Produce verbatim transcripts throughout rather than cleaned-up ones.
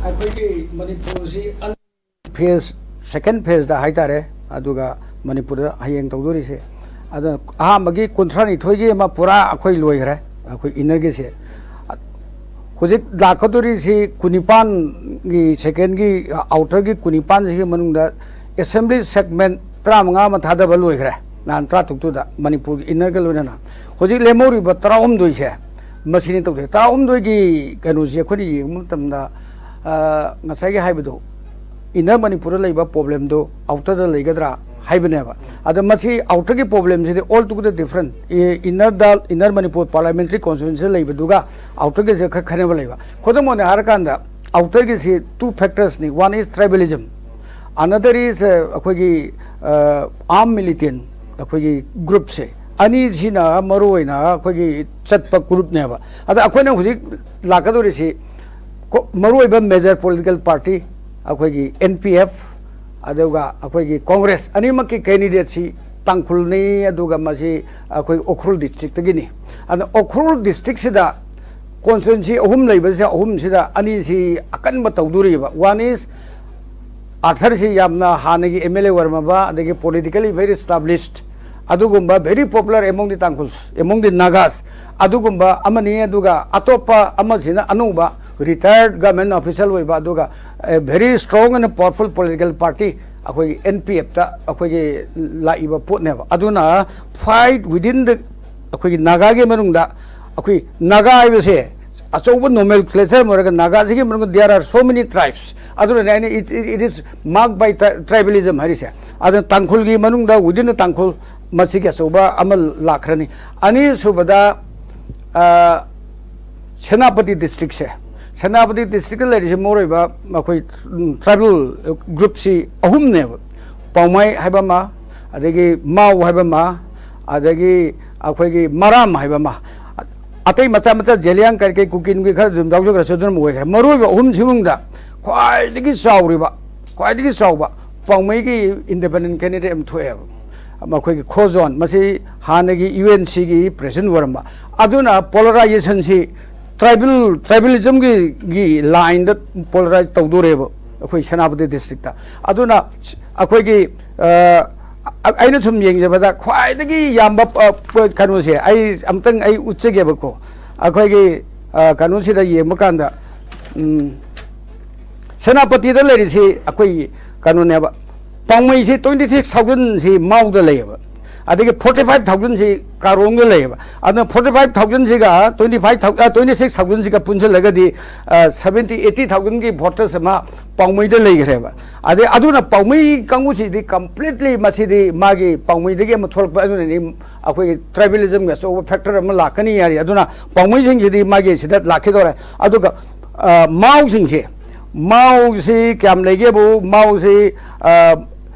ꯑꯩꯈꯣꯏꯒꯤ ꯃꯅꯤꯄꯨꯔꯁꯤ phase, second phaseꯇ ꯍꯥꯏꯇꯥꯔꯦ꯫ ꯑꯗꯨꯒ ꯃꯅꯤꯄꯨꯔꯗ ꯍꯌꯦꯡ ꯇꯧꯗꯣꯔꯤꯁꯦ, ꯑꯗꯨꯅ ꯑꯍꯥꯟꯕꯒꯤ ꯀꯨꯟꯊ꯭ꯔꯥ ꯅꯤꯊꯣꯏꯒꯤ ꯑꯃ ꯄꯨꯔꯥ ꯑꯩꯈꯣꯏ ꯂꯣꯏꯈ꯭ꯔꯦ, ꯑꯩꯈꯣꯏ innerꯒꯤꯁꯦ꯫ ꯍꯧꯖꯤꯛ ꯂꯥꯛꯀꯗꯣꯔꯤꯁꯤ ꯀꯨꯟꯅꯤꯄꯥꯟꯒꯤ, secondꯒꯤ, outerꯒꯤ ꯀꯨꯟꯅꯤꯄꯥꯟꯁꯤꯒꯤ ꯃꯅꯨꯡꯗ assembly segment ꯇꯔꯥꯃꯉꯥ ꯑꯃ ꯊꯥꯗꯕ ꯂꯣꯏꯈ꯭ꯔꯦ ꯅꯍꯥꯟ ꯇꯔꯥꯇꯔꯨꯛꯇꯨꯗ, ꯃꯅꯤꯄꯨꯔꯒꯤ innerꯒ ꯂꯣꯏꯅꯅ꯫ ꯍꯧꯖꯤꯛ ꯂꯦꯝꯍꯧꯔꯤꯕ ꯇꯔꯥꯍꯨꯝꯗꯣꯏꯁꯦ, ꯃꯁꯤꯅꯤ ꯇꯧꯗꯣꯏꯁꯦ꯫ ꯇꯔꯥꯍꯨꯝꯗꯣꯏꯒꯤ ꯀꯩꯅꯣꯁꯤ ꯑꯩꯈꯣꯏꯅ ꯌꯦꯡꯕ ꯃꯇꯝꯗ, ꯑ, ꯉꯁꯥꯏꯒꯤ ꯍꯥꯏꯕꯗꯣ, inner ꯃꯅꯤꯄꯨꯔꯗ ꯂꯩꯕ problemꯗꯣ outerꯗ ꯂꯩꯒꯗ꯭ꯔꯥ ꯍꯥꯏꯕꯅꯦꯕ꯫ ꯑꯗ ꯃꯁꯤ outerꯒꯤ problemꯁꯤꯗꯤ altogether different꯫ E-, innerꯗ, inner Manipur parliamentary constituency ꯂꯩꯕꯗꯨꯒ outerꯒꯤꯁꯦ ꯈꯔ ꯈꯦꯠꯅꯕ ꯂꯩꯕ꯫ ꯈꯨꯗꯝ ꯑꯣꯏꯅ ꯍꯥꯏꯔꯀꯥꯟꯗ, outerꯒꯤꯁꯤ two factorsꯅꯤ: one is tribalism, another is, ꯑ, ꯑꯩꯈꯣꯏꯒꯤ, ꯑ, armed militant, ꯑꯩꯈꯣꯏꯒꯤ groupꯁꯦ꯫ ꯑꯅꯤꯁꯤꯅ ꯃꯔꯨ ꯑꯣꯏꯅ ꯑꯩꯈꯣꯏꯒꯤ ꯆꯠꯄ groupꯅꯦꯕ꯫ ꯑꯗ ꯑꯩꯈꯣꯏꯅ ꯍꯧꯖꯤꯛ ꯂꯥꯛꯀꯗꯧꯔꯤꯁꯤ, ꯀꯣ-, ꯃꯔꯨꯑꯣꯏꯕ major political party ꯑꯩꯈꯣꯏꯒꯤ N P F, ꯑꯗꯨꯒ ꯑꯩꯈꯣꯏꯒꯤ Congress, ꯑꯅꯤꯃꯛꯀꯤ candidateꯁꯤ ꯇꯥꯡꯈꯨꯜꯅꯤ, ꯑꯗꯨꯒ ꯃꯁꯤ ꯑꯩꯈꯣꯏ ꯎꯈ꯭ꯔꯨꯜ districtꯇꯒꯤꯅꯤ꯫ ꯑꯗ ꯎꯈ꯭ꯔꯨꯜ districtꯁꯤꯗ constituency ꯑꯍꯨꯝ ꯂꯩꯕꯁꯦ, ꯑꯍꯨꯝꯁꯤꯗ ꯑꯅꯤꯁꯤ ꯑꯀꯟꯕ ꯇꯧꯗꯣꯔꯤꯕ꯫ One is ꯑꯥꯔꯊꯔꯁꯤ ꯌꯥꯝꯅ ꯍꯥꯟꯅꯒꯤ M L A ꯑꯣꯏꯔꯝꯃꯕ, ꯑꯗꯒꯤ politically very established, ꯑꯗꯨꯒꯨꯝꯕ very popular among the Tangkhuls, among the Nagas, ꯑꯗꯨꯒꯨꯝꯕ ꯑꯃꯅꯤ꯫ ꯑꯗꯨꯒ ꯑꯇꯣꯞꯄ ꯑꯃꯁꯤꯅ ꯑꯅꯧꯕ retired government official ꯑꯣꯏꯕ, ꯑꯗꯨꯒ, ꯑ, very strong and powerful political party ꯑꯩꯈꯣꯏꯒꯤ N P Fꯇ ꯑꯩꯈꯣꯏꯒꯤ ꯂꯥꯛꯏꯕ ꯄꯣꯠꯅꯦꯕ꯫ ꯑꯗꯨꯅ fight within the, ꯑꯩꯈꯣꯏꯒꯤ ꯅꯥꯒꯥꯒꯤ ꯃꯅꯨꯡꯗ, ꯑꯩꯈꯣꯏ ꯅꯥꯒꯥ ꯍꯥꯏꯕꯁꯦ ꯑꯆꯧꯕ nomenclature ꯑꯃ ꯑꯣꯏꯔꯒ, ꯅꯥꯒꯥꯁꯤꯒꯤ ꯃꯅꯨꯡꯗ there are so many tribes, ꯑꯗꯨꯅꯅꯦ ꯑꯩꯅ it, it, it is marked by tri-, tribalism ꯍꯥꯏꯔꯤꯁꯦ꯫ ꯑꯗꯨꯅ ꯇꯥꯡꯈꯨꯜꯒꯤ ꯃꯅꯨꯡꯗ within the ꯇꯥꯡꯈꯨꯜ ꯃꯁꯤꯒꯤ ꯑꯆꯧꯕ ꯑꯃ ꯂꯥꯛꯈ꯭ꯔꯅꯤ꯫ ꯑꯅꯤꯁꯨꯕꯗ, ꯑ, ꯁꯦꯅꯥꯄꯇꯤ districtꯁꯦ, ꯁꯦꯅꯥꯄꯇꯤ districtꯇ ꯂꯩꯔꯤꯁꯦ ꯃꯔꯨꯑꯣꯏꯕ ꯑꯩꯈꯣꯏ, ꯎꯝ, tribal groupꯁꯤ ꯑꯍꯨꯝꯅꯦꯕ: ꯄꯥꯎꯃꯥꯏ ꯍꯥꯏꯕ ꯑꯃ, ꯑꯗꯒꯤ ꯃꯥꯎ ꯍꯥꯏꯕ ꯑꯃ, ꯑꯗꯒꯤ ꯑꯩꯈꯣꯏꯒꯤ ꯃꯔꯥꯝ ꯍꯥꯏꯕ ꯑꯃ꯫ ꯑꯇꯩ ꯃꯆꯥ ꯃꯆꯥ ꯖꯦꯂꯤꯌꯥꯡ ꯀꯔꯤ ꯀꯔꯤ ꯀꯨꯀꯤ ꯅꯨꯡꯀꯤ ꯈꯔ ꯑꯗꯨꯝ ꯌꯥꯎꯖꯈ꯭ꯔꯁꯨ ꯑꯗꯨꯅ ꯑꯣꯏꯈ꯭ꯔꯦ꯫ ꯃꯔꯨꯑꯣꯏꯕ ꯑꯍꯨꯝꯁꯤ ꯃꯅꯨꯡꯗ ꯈ꯭ꯋꯥꯏꯗꯒꯤ ꯆꯥꯎꯔꯤꯕ, ꯈ꯭ꯋꯥꯏꯗꯒꯤ ꯆꯥꯎꯕ ꯄꯥꯎꯃꯩꯒꯤ independent candidate ꯑꯃ ꯊꯣꯛꯑꯦꯕ, ꯃꯈꯣꯏꯒꯤ ꯈꯣꯖꯣꯟ꯫ ꯃꯁꯤ ꯍꯥꯟꯅꯒꯤ UNCꯒꯤ president ꯑꯣꯏꯔꯝꯕ꯫ ꯑꯗꯨꯅ polarizationꯁꯤ ꯇ꯭ꯔꯥꯏꯕꯦꯜ ꯇ꯭ꯔꯥꯏꯕꯦꯂꯤꯖꯝꯒꯤ ꯒꯤ ꯂꯥꯏꯟꯗ ꯄꯣꯂꯔꯥꯏꯖ ꯇꯧꯗꯣꯔꯦꯕ ꯑꯩꯈꯣꯏ ꯁꯦꯅꯥꯄꯇꯤ ꯗꯤꯁꯇ꯭ꯔꯤꯛꯇ꯫ ꯑꯗꯨꯅ ꯑꯩꯈꯣꯏꯒꯤ ꯑ, ꯑ- ꯑꯩꯅ ꯁꯨꯝ ꯌꯦꯡꯖꯕꯗ ꯈ꯭ꯋꯥꯏꯗꯒꯤ ꯌꯥꯝꯕ ꯑ, ꯄ- ꯀꯩꯅꯣꯁꯦ ꯑꯩ ꯑꯝꯇꯪ ꯑꯩ ꯎꯠꯆꯒꯦꯕꯀꯣ꯫ ꯑꯩꯈꯣꯏꯒꯤ ꯑ, ꯀꯩꯅꯣꯁꯤꯗ ꯌꯦꯡꯕ ꯀꯥꯟꯗ ꯎꯝ, ꯁꯦꯅꯥꯄꯇꯤꯗ ꯂꯩꯔꯤꯁꯤ ꯑꯩꯈꯣꯏꯒꯤ ꯀꯩꯅꯣꯅꯦꯕ, ꯄꯥꯎꯃꯩꯁꯤ ꯇ꯭ꯋꯦꯟꯇꯤ ꯁꯤꯛꯁ ꯊꯥꯎꯖꯟꯁꯤ ꯃꯥꯎꯗ ꯂꯩꯌꯦꯕ, ꯑꯗꯒꯤ ꯐꯣꯔꯇꯤ ꯐꯥꯏꯚ ꯊꯥꯎꯖꯟꯁꯤ ꯀꯥꯔꯣꯡꯗ ꯂꯩꯌꯦꯕ꯫ ꯑꯗꯨꯅ ꯐꯣꯔꯇꯤ ꯐꯥꯏꯚ ꯊꯥꯎꯖꯟꯁꯤꯒ twenty five thousand twenty six ꯊꯥꯎꯖꯟꯁꯤꯒ ꯄꯨꯟꯁꯤꯜꯂꯒꯗꯤ ꯁꯕꯦꯟꯇꯤ ꯑꯩꯠꯇꯤ ꯊꯥꯎꯖꯟꯒꯤ ꯚꯣꯇꯔꯁ ꯑꯃ ꯄꯥꯎꯃꯩꯗ ꯂꯩꯈ꯭ꯔꯦꯕ꯫ ꯑꯗꯩ ꯑꯗꯨꯅ ꯄꯥꯎꯃꯩ ꯀꯥꯡꯕꯨꯁꯤꯗꯤ ꯀꯝꯄ꯭ꯂꯤꯠꯂꯤ ꯃꯁꯤꯗꯤ ꯃꯥꯒꯤ ꯄꯥꯎꯃꯩꯗꯒꯤ ꯑꯃ ꯊꯣꯛꯂꯛꯄ ꯑꯗꯨꯅꯅꯤ ꯑꯩꯈꯣꯏꯒꯤ ꯇ꯭ꯔꯥꯏꯕꯦꯂꯤꯖꯝꯒꯤ ꯑꯆꯧꯕ ꯐꯦꯛꯇꯔ ꯑꯃ ꯂꯥꯛꯀꯅꯤ ꯍꯥꯏꯔꯤ꯫ ꯑꯗꯨꯅ ꯄꯥꯎꯃꯩꯁꯤꯡꯁꯤꯗꯤ ꯃꯥꯒꯤ ꯁꯤꯗ ꯂꯥꯛꯈꯤꯗꯧꯔꯦ꯫ ꯑꯗꯨꯒ ꯑ, ꯃꯥꯎꯁꯤꯡꯁꯦ, ꯃꯥꯎꯁꯤ ꯀꯌꯥꯝ ꯂꯩꯒꯦꯕꯨ, ꯃꯥꯎꯁꯤ ꯑ,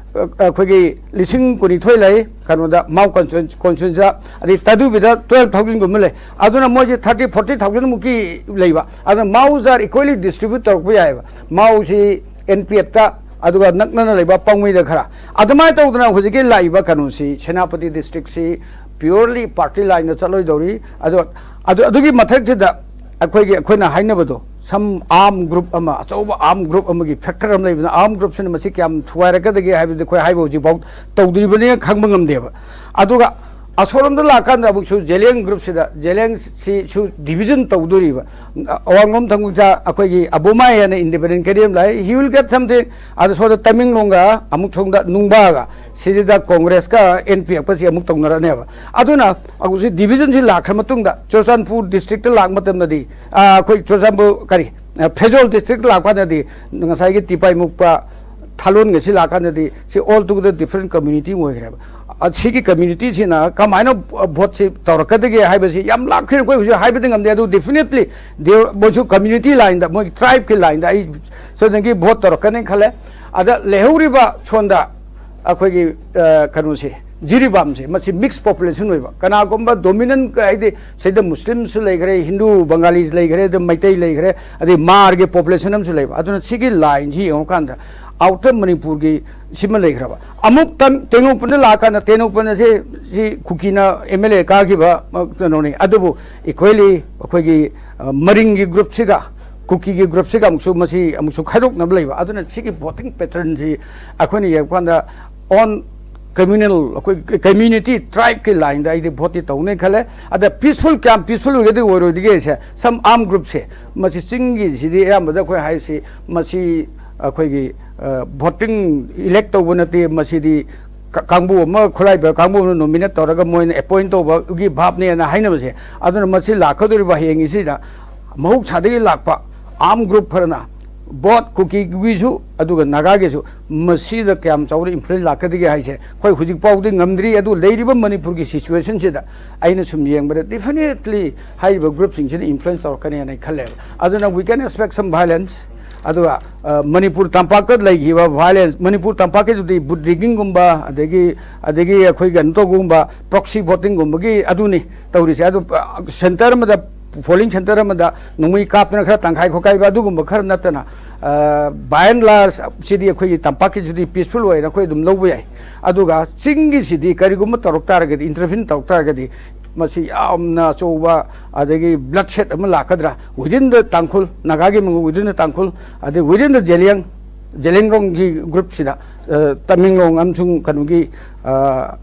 ꯑꯩꯈꯣꯏꯒꯤ ꯂꯤꯁꯤꯡ ꯀꯨꯟꯅꯤꯊꯣꯏ ꯂꯩ ꯀꯩꯅꯣꯗ, ꯃꯥꯎ ꯀꯣꯟꯁꯇꯤꯇ꯭ꯋꯦꯟꯁꯤꯗ꯫ ꯑꯗꯩ ꯇꯥꯗꯨꯕꯤꯗ ꯇ꯭ꯋꯦꯜꯐ ꯊꯥꯎꯖꯟꯒꯨꯝꯕ ꯂꯩ꯫ ꯑꯗꯨꯅ ꯃꯣꯏꯁꯦ ꯊꯥꯔꯇꯤ ꯐꯣꯔꯇꯤ ꯊꯥꯎꯖꯟꯃꯨꯛꯀꯤ ꯂꯩꯕ꯫ ꯑꯗꯨꯅ ꯃꯥꯎꯁ ꯑꯥꯔ ꯏꯀ꯭ꯋꯦꯂꯤ ꯗꯤꯁꯇ꯭ꯔꯤꯕ꯭ꯌꯨꯠ ꯇꯧꯔꯛꯄ ꯌꯥꯏꯑꯕ꯫ ꯃꯥꯎꯁꯤ ꯑꯦꯟ ꯄꯤ ꯑꯦꯐꯇ, ꯑꯗꯨꯒ ꯅꯛꯅꯅ ꯂꯩꯕ ꯄꯥꯎꯃꯩꯗ ꯈꯔ꯫ ꯑꯗꯨꯃꯥꯏꯅ ꯇꯧꯗꯅ ꯍꯧꯖꯤꯛꯀꯤ ꯂꯥꯛꯏꯕ ꯀꯩꯅꯣꯁꯤ, ꯁꯦꯅꯥꯄꯇꯤ ꯗꯤꯁꯇ꯭ꯔꯤꯛꯁꯤ ꯄ꯭ꯌꯣꯔꯂꯤ ꯄꯥꯔꯇꯤ ꯂꯥꯏꯟꯗ ꯆꯠꯂꯣꯏꯗꯧꯔꯤ꯫ ꯑꯗꯣ ꯑꯗꯨ ꯑꯗꯨꯒꯤ ꯃꯊꯛꯁꯤꯗ ꯑꯩꯈꯣꯏꯒꯤ, ꯑꯩꯈꯣꯏꯅ ꯍꯥꯏꯅꯕꯗꯣ, ꯁꯝ ꯑꯥꯔꯝ ꯒ꯭ꯔꯨꯞ ꯑꯃ, ꯑꯆꯧꯕ ꯑꯥꯔꯝ ꯒ꯭ꯔꯨꯞ ꯑꯃꯒꯤ ꯐꯦꯛꯇꯔ ꯑꯃ ꯂꯩꯕꯅ, ꯑꯥꯔꯝ ꯒ꯭ꯔꯨꯞꯁꯤꯅ ꯃꯁꯤ ꯀꯌꯥꯝ ꯊꯨꯒꯥꯏꯔꯛꯀꯗꯒꯦ ꯍꯥꯏꯕꯗꯤ ꯑꯩꯈꯣꯏ ꯍꯥꯏꯕ ꯍꯧꯖꯤꯛꯐꯥꯎ ꯇꯧꯗ꯭ꯔꯤꯕꯅꯤꯅ ꯈꯪꯕ ꯉꯝꯗꯦꯕ꯫ ꯑꯗꯨꯒ ꯑꯁꯣꯔꯣꯝꯗ ꯂꯥꯛꯀꯥꯟꯗ ꯑꯃꯨꯛꯁꯨ ꯖꯦꯂꯤꯌꯥꯡ ꯒ꯭ꯔꯨꯞꯁꯤꯗ, ꯖꯦꯂꯤꯌꯥꯡꯁꯤꯁꯨ ꯗꯤꯕꯤꯖꯟ ꯇꯧꯗꯣꯔꯤꯕ꯫ ꯑꯋꯥꯡꯂꯣꯝ ꯊꯪꯕ ꯑꯩꯈꯣꯏꯒꯤ ꯑꯕꯨꯃꯥꯏ ꯍꯥꯏꯅ ꯏꯟꯗꯤꯄꯦꯟꯗꯦꯟ ꯀꯦꯟꯗꯤꯗꯦꯠ ꯑꯃ ꯂꯥꯛꯏ, he will get something꯫ ꯑꯗꯨ ꯁꯣꯝꯗ ꯇꯃꯦꯡꯂꯣꯡꯒ ꯑꯃꯨꯛ ꯁꯣꯝꯗ ꯅꯨꯡꯕꯥꯒ ꯁꯤꯁꯤꯗ ꯀꯣꯡꯒ꯭ꯔꯦꯁꯀ ꯑꯦꯟ ꯄꯤ ꯑꯦꯐꯀꯁꯤ ꯑꯃꯨꯛ ꯇꯧꯅꯔꯅꯦꯕ꯫ ꯑꯗꯨꯅ ꯍꯧꯖꯤꯛ ꯗꯤꯕꯤꯖꯟꯁꯤ ꯂꯥꯛꯈ꯭ꯔ ꯃꯇꯨꯡꯗ ꯆꯨꯔꯆꯥꯟꯄꯨꯔ ꯗꯤꯁꯇ꯭ꯔꯤꯛꯇ ꯂꯥꯛꯄ ꯃꯇꯝꯗꯗꯤ, ꯑ, ꯑꯩꯈꯣꯏ ꯆꯨꯔꯆꯥꯟꯄꯨꯔ, ꯀꯔꯤ, ꯑ, ꯐꯦꯖꯣꯜ ꯗꯤꯁꯇ꯭ꯔꯤꯛꯇ ꯂꯥꯛꯄ ꯀꯥꯟꯗꯗꯤ ꯉꯁꯥꯏꯒꯤ ꯇꯤꯄꯥꯏ ꯃꯨꯛꯄ ꯊꯥꯂꯣꯟꯒꯁꯤ ꯂꯥꯛꯀꯥꯟꯗꯗꯤ ꯁꯤ all together different community ꯑꯣꯏꯈ꯭ꯔꯦꯕ꯫ ꯑ, ꯁꯤꯒꯤ ꯀꯝꯃ꯭ꯌꯨꯅꯤꯇꯤꯁꯤꯅ ꯀꯃꯥꯏꯅ ꯚꯣꯠꯁꯤ ꯇꯧꯔꯛꯀꯗꯒꯦ ꯍꯥꯏꯕꯁꯤ ꯌꯥꯝ ꯂꯥꯞꯈꯤꯅ ꯑꯩꯈꯣꯏ ꯍꯧꯖꯤꯛ ꯍꯥꯏꯕꯗꯤ ꯉꯝꯗꯦ꯫ ꯑꯗꯨ ꯗꯦꯐꯤꯅꯦꯠꯂꯤ ꯃꯣꯏꯁꯨ ꯀꯝꯃ꯭ꯌꯨꯅꯤꯇꯤ ꯂꯥꯏꯟꯗ, ꯃꯣꯏꯒꯤ ꯇ꯭ꯔꯥꯏꯕꯀꯤ ꯂꯥꯏꯟꯗ ꯑꯩ ꯁꯣꯏꯗꯅꯒꯤ ꯚꯣꯠ ꯇꯧꯔꯛꯀꯅꯤ ꯈꯜꯂꯦ꯫ ꯑꯗ ꯂꯩꯍꯧꯔꯤꯕ ꯁꯣꯝꯗ ꯑꯩꯈꯣꯏꯒꯤ, ꯑ, ꯀꯩꯅꯣꯁꯦ, ꯖꯤꯔꯤꯕꯥꯝꯁꯦ, ꯃꯁꯤ ꯃꯤꯛꯁ ꯄꯣꯄꯨꯂꯦꯁꯟ ꯑꯣꯏꯕ, ꯀꯅꯥꯒꯨꯝꯕ ꯗꯣꯃꯤꯅꯦꯟ ꯍꯥꯏꯗꯤ ꯁꯤꯗ ꯃꯨꯁꯂꯤꯝꯁꯨ ꯂꯩꯈ꯭ꯔꯦ, ꯍꯤꯟꯗꯨ ꯕꯪꯒꯥꯂꯤꯁ ꯂꯩꯈ꯭ꯔꯦ, ꯑꯗ ꯃꯩꯇꯩ ꯂꯩꯈ꯭ꯔꯦ, ꯑꯗꯩ ꯃꯥꯔꯒꯤ ꯄꯣꯄꯨꯂꯦꯁꯟ ꯑꯃꯁꯨ ꯂꯩꯕ꯫ ꯑꯗꯨꯅ ꯁꯤꯒꯤ ꯂꯥꯏꯟꯁꯤ ꯌꯦꯡꯉꯨꯀꯥꯟꯗ ꯑꯥꯎꯇꯔ ꯃꯅꯤꯄꯨꯔꯒꯤ ꯁꯤꯃ ꯂꯩꯈ꯭ꯔꯕ꯫ ꯑꯃꯨꯛ ꯇꯝ-, ꯇꯦꯡꯅꯧꯄꯜꯗ ꯂꯥꯛꯑꯀꯥꯟꯗ, ꯇꯦꯡꯅꯧꯄꯜ ꯑꯁꯤ ꯁꯤ ꯀꯨꯀꯤꯅ ꯑꯦꯝ ꯑꯦꯜ ꯑꯦ ꯀꯥꯈꯤꯕ, ꯑ, ꯀꯩꯅꯣꯅꯤ꯫ ꯑꯗꯨꯕꯨ ꯏꯀ꯭ꯋꯦꯂꯤ ꯑꯩꯈꯣꯏꯒꯤ ꯑ, ꯃꯔꯤꯡꯒꯤ ꯒ꯭ꯔꯨꯞꯁꯤꯒ ꯀꯨꯀꯤꯒꯤ ꯒ꯭ꯔꯨꯞꯁꯤꯒ ꯑꯃꯨꯛꯁꯨ ꯃꯁꯤ ꯑꯃꯨꯛꯁꯨ ꯈꯥꯏꯗꯣꯛꯅꯕ ꯂꯩꯕ꯫ ꯑꯗꯨꯅ ꯁꯤꯒꯤ ꯚꯣꯇꯤꯡ ꯄꯦꯇꯔꯟꯁꯤ ꯑꯩꯈꯣꯏꯅ ꯌꯦꯡꯕ ꯀꯥꯟꯗ ꯑꯣꯟ ꯀꯝꯃ꯭ꯌꯨꯅꯦꯜ, ꯑꯩꯈꯣꯏ ꯀꯝꯃ꯭ꯌꯨꯅꯤꯇꯤ ꯇ꯭ꯔꯥꯏꯕꯀꯤ ꯂꯥꯏꯟꯗ ꯑꯩꯗꯤ ꯚꯣꯠꯇꯤ ꯇꯧꯅꯤ ꯈꯜꯂꯦ꯫ ꯑꯗ ꯄꯤꯁꯐꯨꯜ, ꯀꯌꯥꯝ ꯄꯤꯁꯐꯨꯜ ꯑꯣꯏꯒꯗꯤ ꯑꯣꯏꯔꯣꯏꯗꯒꯦꯁꯦ, ꯁꯝ ꯑꯥꯔꯝ ꯒ꯭ꯔꯨꯞꯁꯦ, ꯃꯁꯤ ꯆꯤꯡꯒꯤꯁꯤꯗꯤ ꯑꯌꯥꯝꯕꯗ ꯑꯩꯈꯣꯏ ꯍꯥꯏꯔꯤꯁꯤ ꯃꯁꯤ ꯑꯩꯈꯣꯏꯒꯤ, ꯑ, ꯚꯣꯇꯤꯡ ꯏꯂꯦꯛ ꯇꯧꯕ ꯅꯠꯇꯦ, ꯃꯁꯤꯗꯤ ꯀ-, ꯀꯥꯡꯕꯨ ꯑꯃ, ꯈꯨꯠꯂꯥꯏꯕ ꯀꯥꯡꯕꯨ ꯑꯃꯅ ꯅꯣꯃꯤꯅꯦꯠ ꯇꯧꯔꯒ ꯃꯣꯏꯅ ꯑꯦꯄꯣꯏꯟ ꯇꯧꯕꯒꯤ ꯚꯥꯞꯅꯦꯅ ꯍꯥꯏꯅꯕꯁꯦ꯫ ꯑꯗꯨꯅ ꯃꯁꯤ ꯂꯥꯛꯀꯗꯧꯔꯤꯕ ꯍꯌꯦꯡꯒꯤꯁꯤꯗ ꯃꯍꯧꯁꯥꯗꯒꯤ ꯂꯥꯛꯄ ꯑꯥꯔꯝ ꯒ꯭ꯔꯨꯞ ꯈꯔꯅ ꯕꯣꯠ ꯀꯨꯀꯤꯒꯤꯁꯨ ꯑꯗꯨꯒ ꯅꯥꯒꯥꯒꯤꯁꯨ ꯃꯁꯤꯗ ꯀꯌꯥꯝ ꯆꯥꯎꯅ ꯏꯟꯐ꯭ꯂꯨꯌꯦꯟꯁ ꯂꯥꯛꯀꯗꯒꯦ ꯍꯥꯏꯁꯦ ꯑꯩꯈꯣꯏ ꯍꯧꯖꯤꯛ ꯐꯥꯎꯕꯗꯤ ꯉꯝꯗ꯭ꯔꯤ꯫ ꯑꯗꯨ ꯂꯩꯔꯤꯕ ꯃꯅꯤꯄꯨꯔꯒꯤ ꯁꯤꯆꯨꯋꯦꯁꯟꯁꯤꯗ ꯑꯩꯅ ꯁꯨꯝ ꯌꯦꯡꯕꯗ ꯗꯦꯐꯤꯅꯦꯠꯂꯤ ꯍꯥꯏꯔꯤꯕ ꯒ꯭ꯔꯨꯞꯁꯤꯡꯁꯤꯅ ꯏꯟꯐ꯭ꯂꯨꯌꯦꯟꯁ ꯇꯧꯔꯛꯀꯅꯤ ꯍꯥꯏꯅ ꯑꯩ ꯈꯜꯂꯦꯕ꯫ ꯑꯗꯨꯅ we can expect some violence꯫ ꯑꯗꯨꯒ, ꯑ, ꯃꯅꯤꯄꯨꯔ ꯇꯝꯄꯥꯛꯇ ꯂꯩꯈꯤꯕ ꯚꯥꯏꯂꯦꯟꯁ, ꯃꯅꯤꯄꯨꯔ ꯇꯝꯄꯥꯛꯀꯤꯗꯨꯗꯤ ꯕꯨꯠ ꯔꯤꯒꯤꯡꯒꯨꯝꯕ, ꯑꯗꯒꯤ, ꯑꯗꯒꯤ ꯑꯩꯈꯣꯏ ꯀꯩꯅꯣ ꯇꯧꯕꯒꯨꯝꯕ, ꯄ꯭ꯔꯣꯛꯁꯤ ꯚꯣꯇꯤꯡꯒꯨꯝꯕꯒꯤ ꯑꯗꯨꯅꯤ ꯇꯧꯔꯤꯁꯦ꯫ ꯑꯗꯨ, ꯑ, ꯁꯦꯟꯇꯔ ꯑꯃꯗ, ꯄꯣꯂꯤꯡ ꯁꯦꯟꯇꯔ ꯑꯃꯗ ꯅꯣꯡꯃꯩ ꯀꯥꯞꯇꯅ ꯈꯔ ꯇꯪꯈꯥꯏ ꯈꯣꯠꯈꯥꯏꯕ ꯑꯗꯨꯒꯨꯝꯕ ꯈꯔ ꯅꯠꯇꯅ, ꯑ, by and large ꯁꯤꯗꯤ ꯑꯩꯈꯣꯏꯒꯤ ꯇꯝꯄꯥꯛꯀꯤꯁꯤꯗꯤ ꯄꯤꯁꯐꯨꯜ ꯑꯣꯏꯅ ꯑꯩꯈꯣꯏ ꯑꯗꯨꯝ ꯂꯧꯕ ꯌꯥꯏ꯫ ꯑꯗꯨꯒ ꯆꯤꯡꯒꯤꯁꯤꯗꯤ ꯀꯔꯤꯒꯨꯝꯕ ꯇꯧꯔꯛ ꯇꯥꯔꯒꯗꯤ, ꯏꯟꯇꯔꯚꯤꯟ ꯇꯧꯔꯛ ꯇꯥꯔꯒꯗꯤ, ꯃꯁꯤ ꯌꯥꯝꯅ ꯑꯆꯧꯕ ꯑꯗꯒꯤ ꯕ꯭ꯂꯠ ꯁꯦꯠ ꯑꯃ ꯂꯥꯛꯀꯗ꯭ꯔꯥ, within the ꯇꯥꯡꯈꯨꯜ, ꯅꯥꯒꯥꯒꯤ ꯃꯉꯣꯟ within the ꯇꯥꯡꯈꯨꯜ, ꯑꯗꯩ within the ꯖꯦꯂꯤꯌꯥꯡ, ꯖꯦꯂꯤꯌꯥꯡꯔꯣꯡꯒꯤ ꯒ꯭ꯔꯨꯞꯁꯤꯗ, ꯑ, ꯇꯃꯦꯡꯂꯣꯡ ꯑꯃꯁꯨꯡ ꯀꯩꯅꯣꯒꯤ, ꯑ,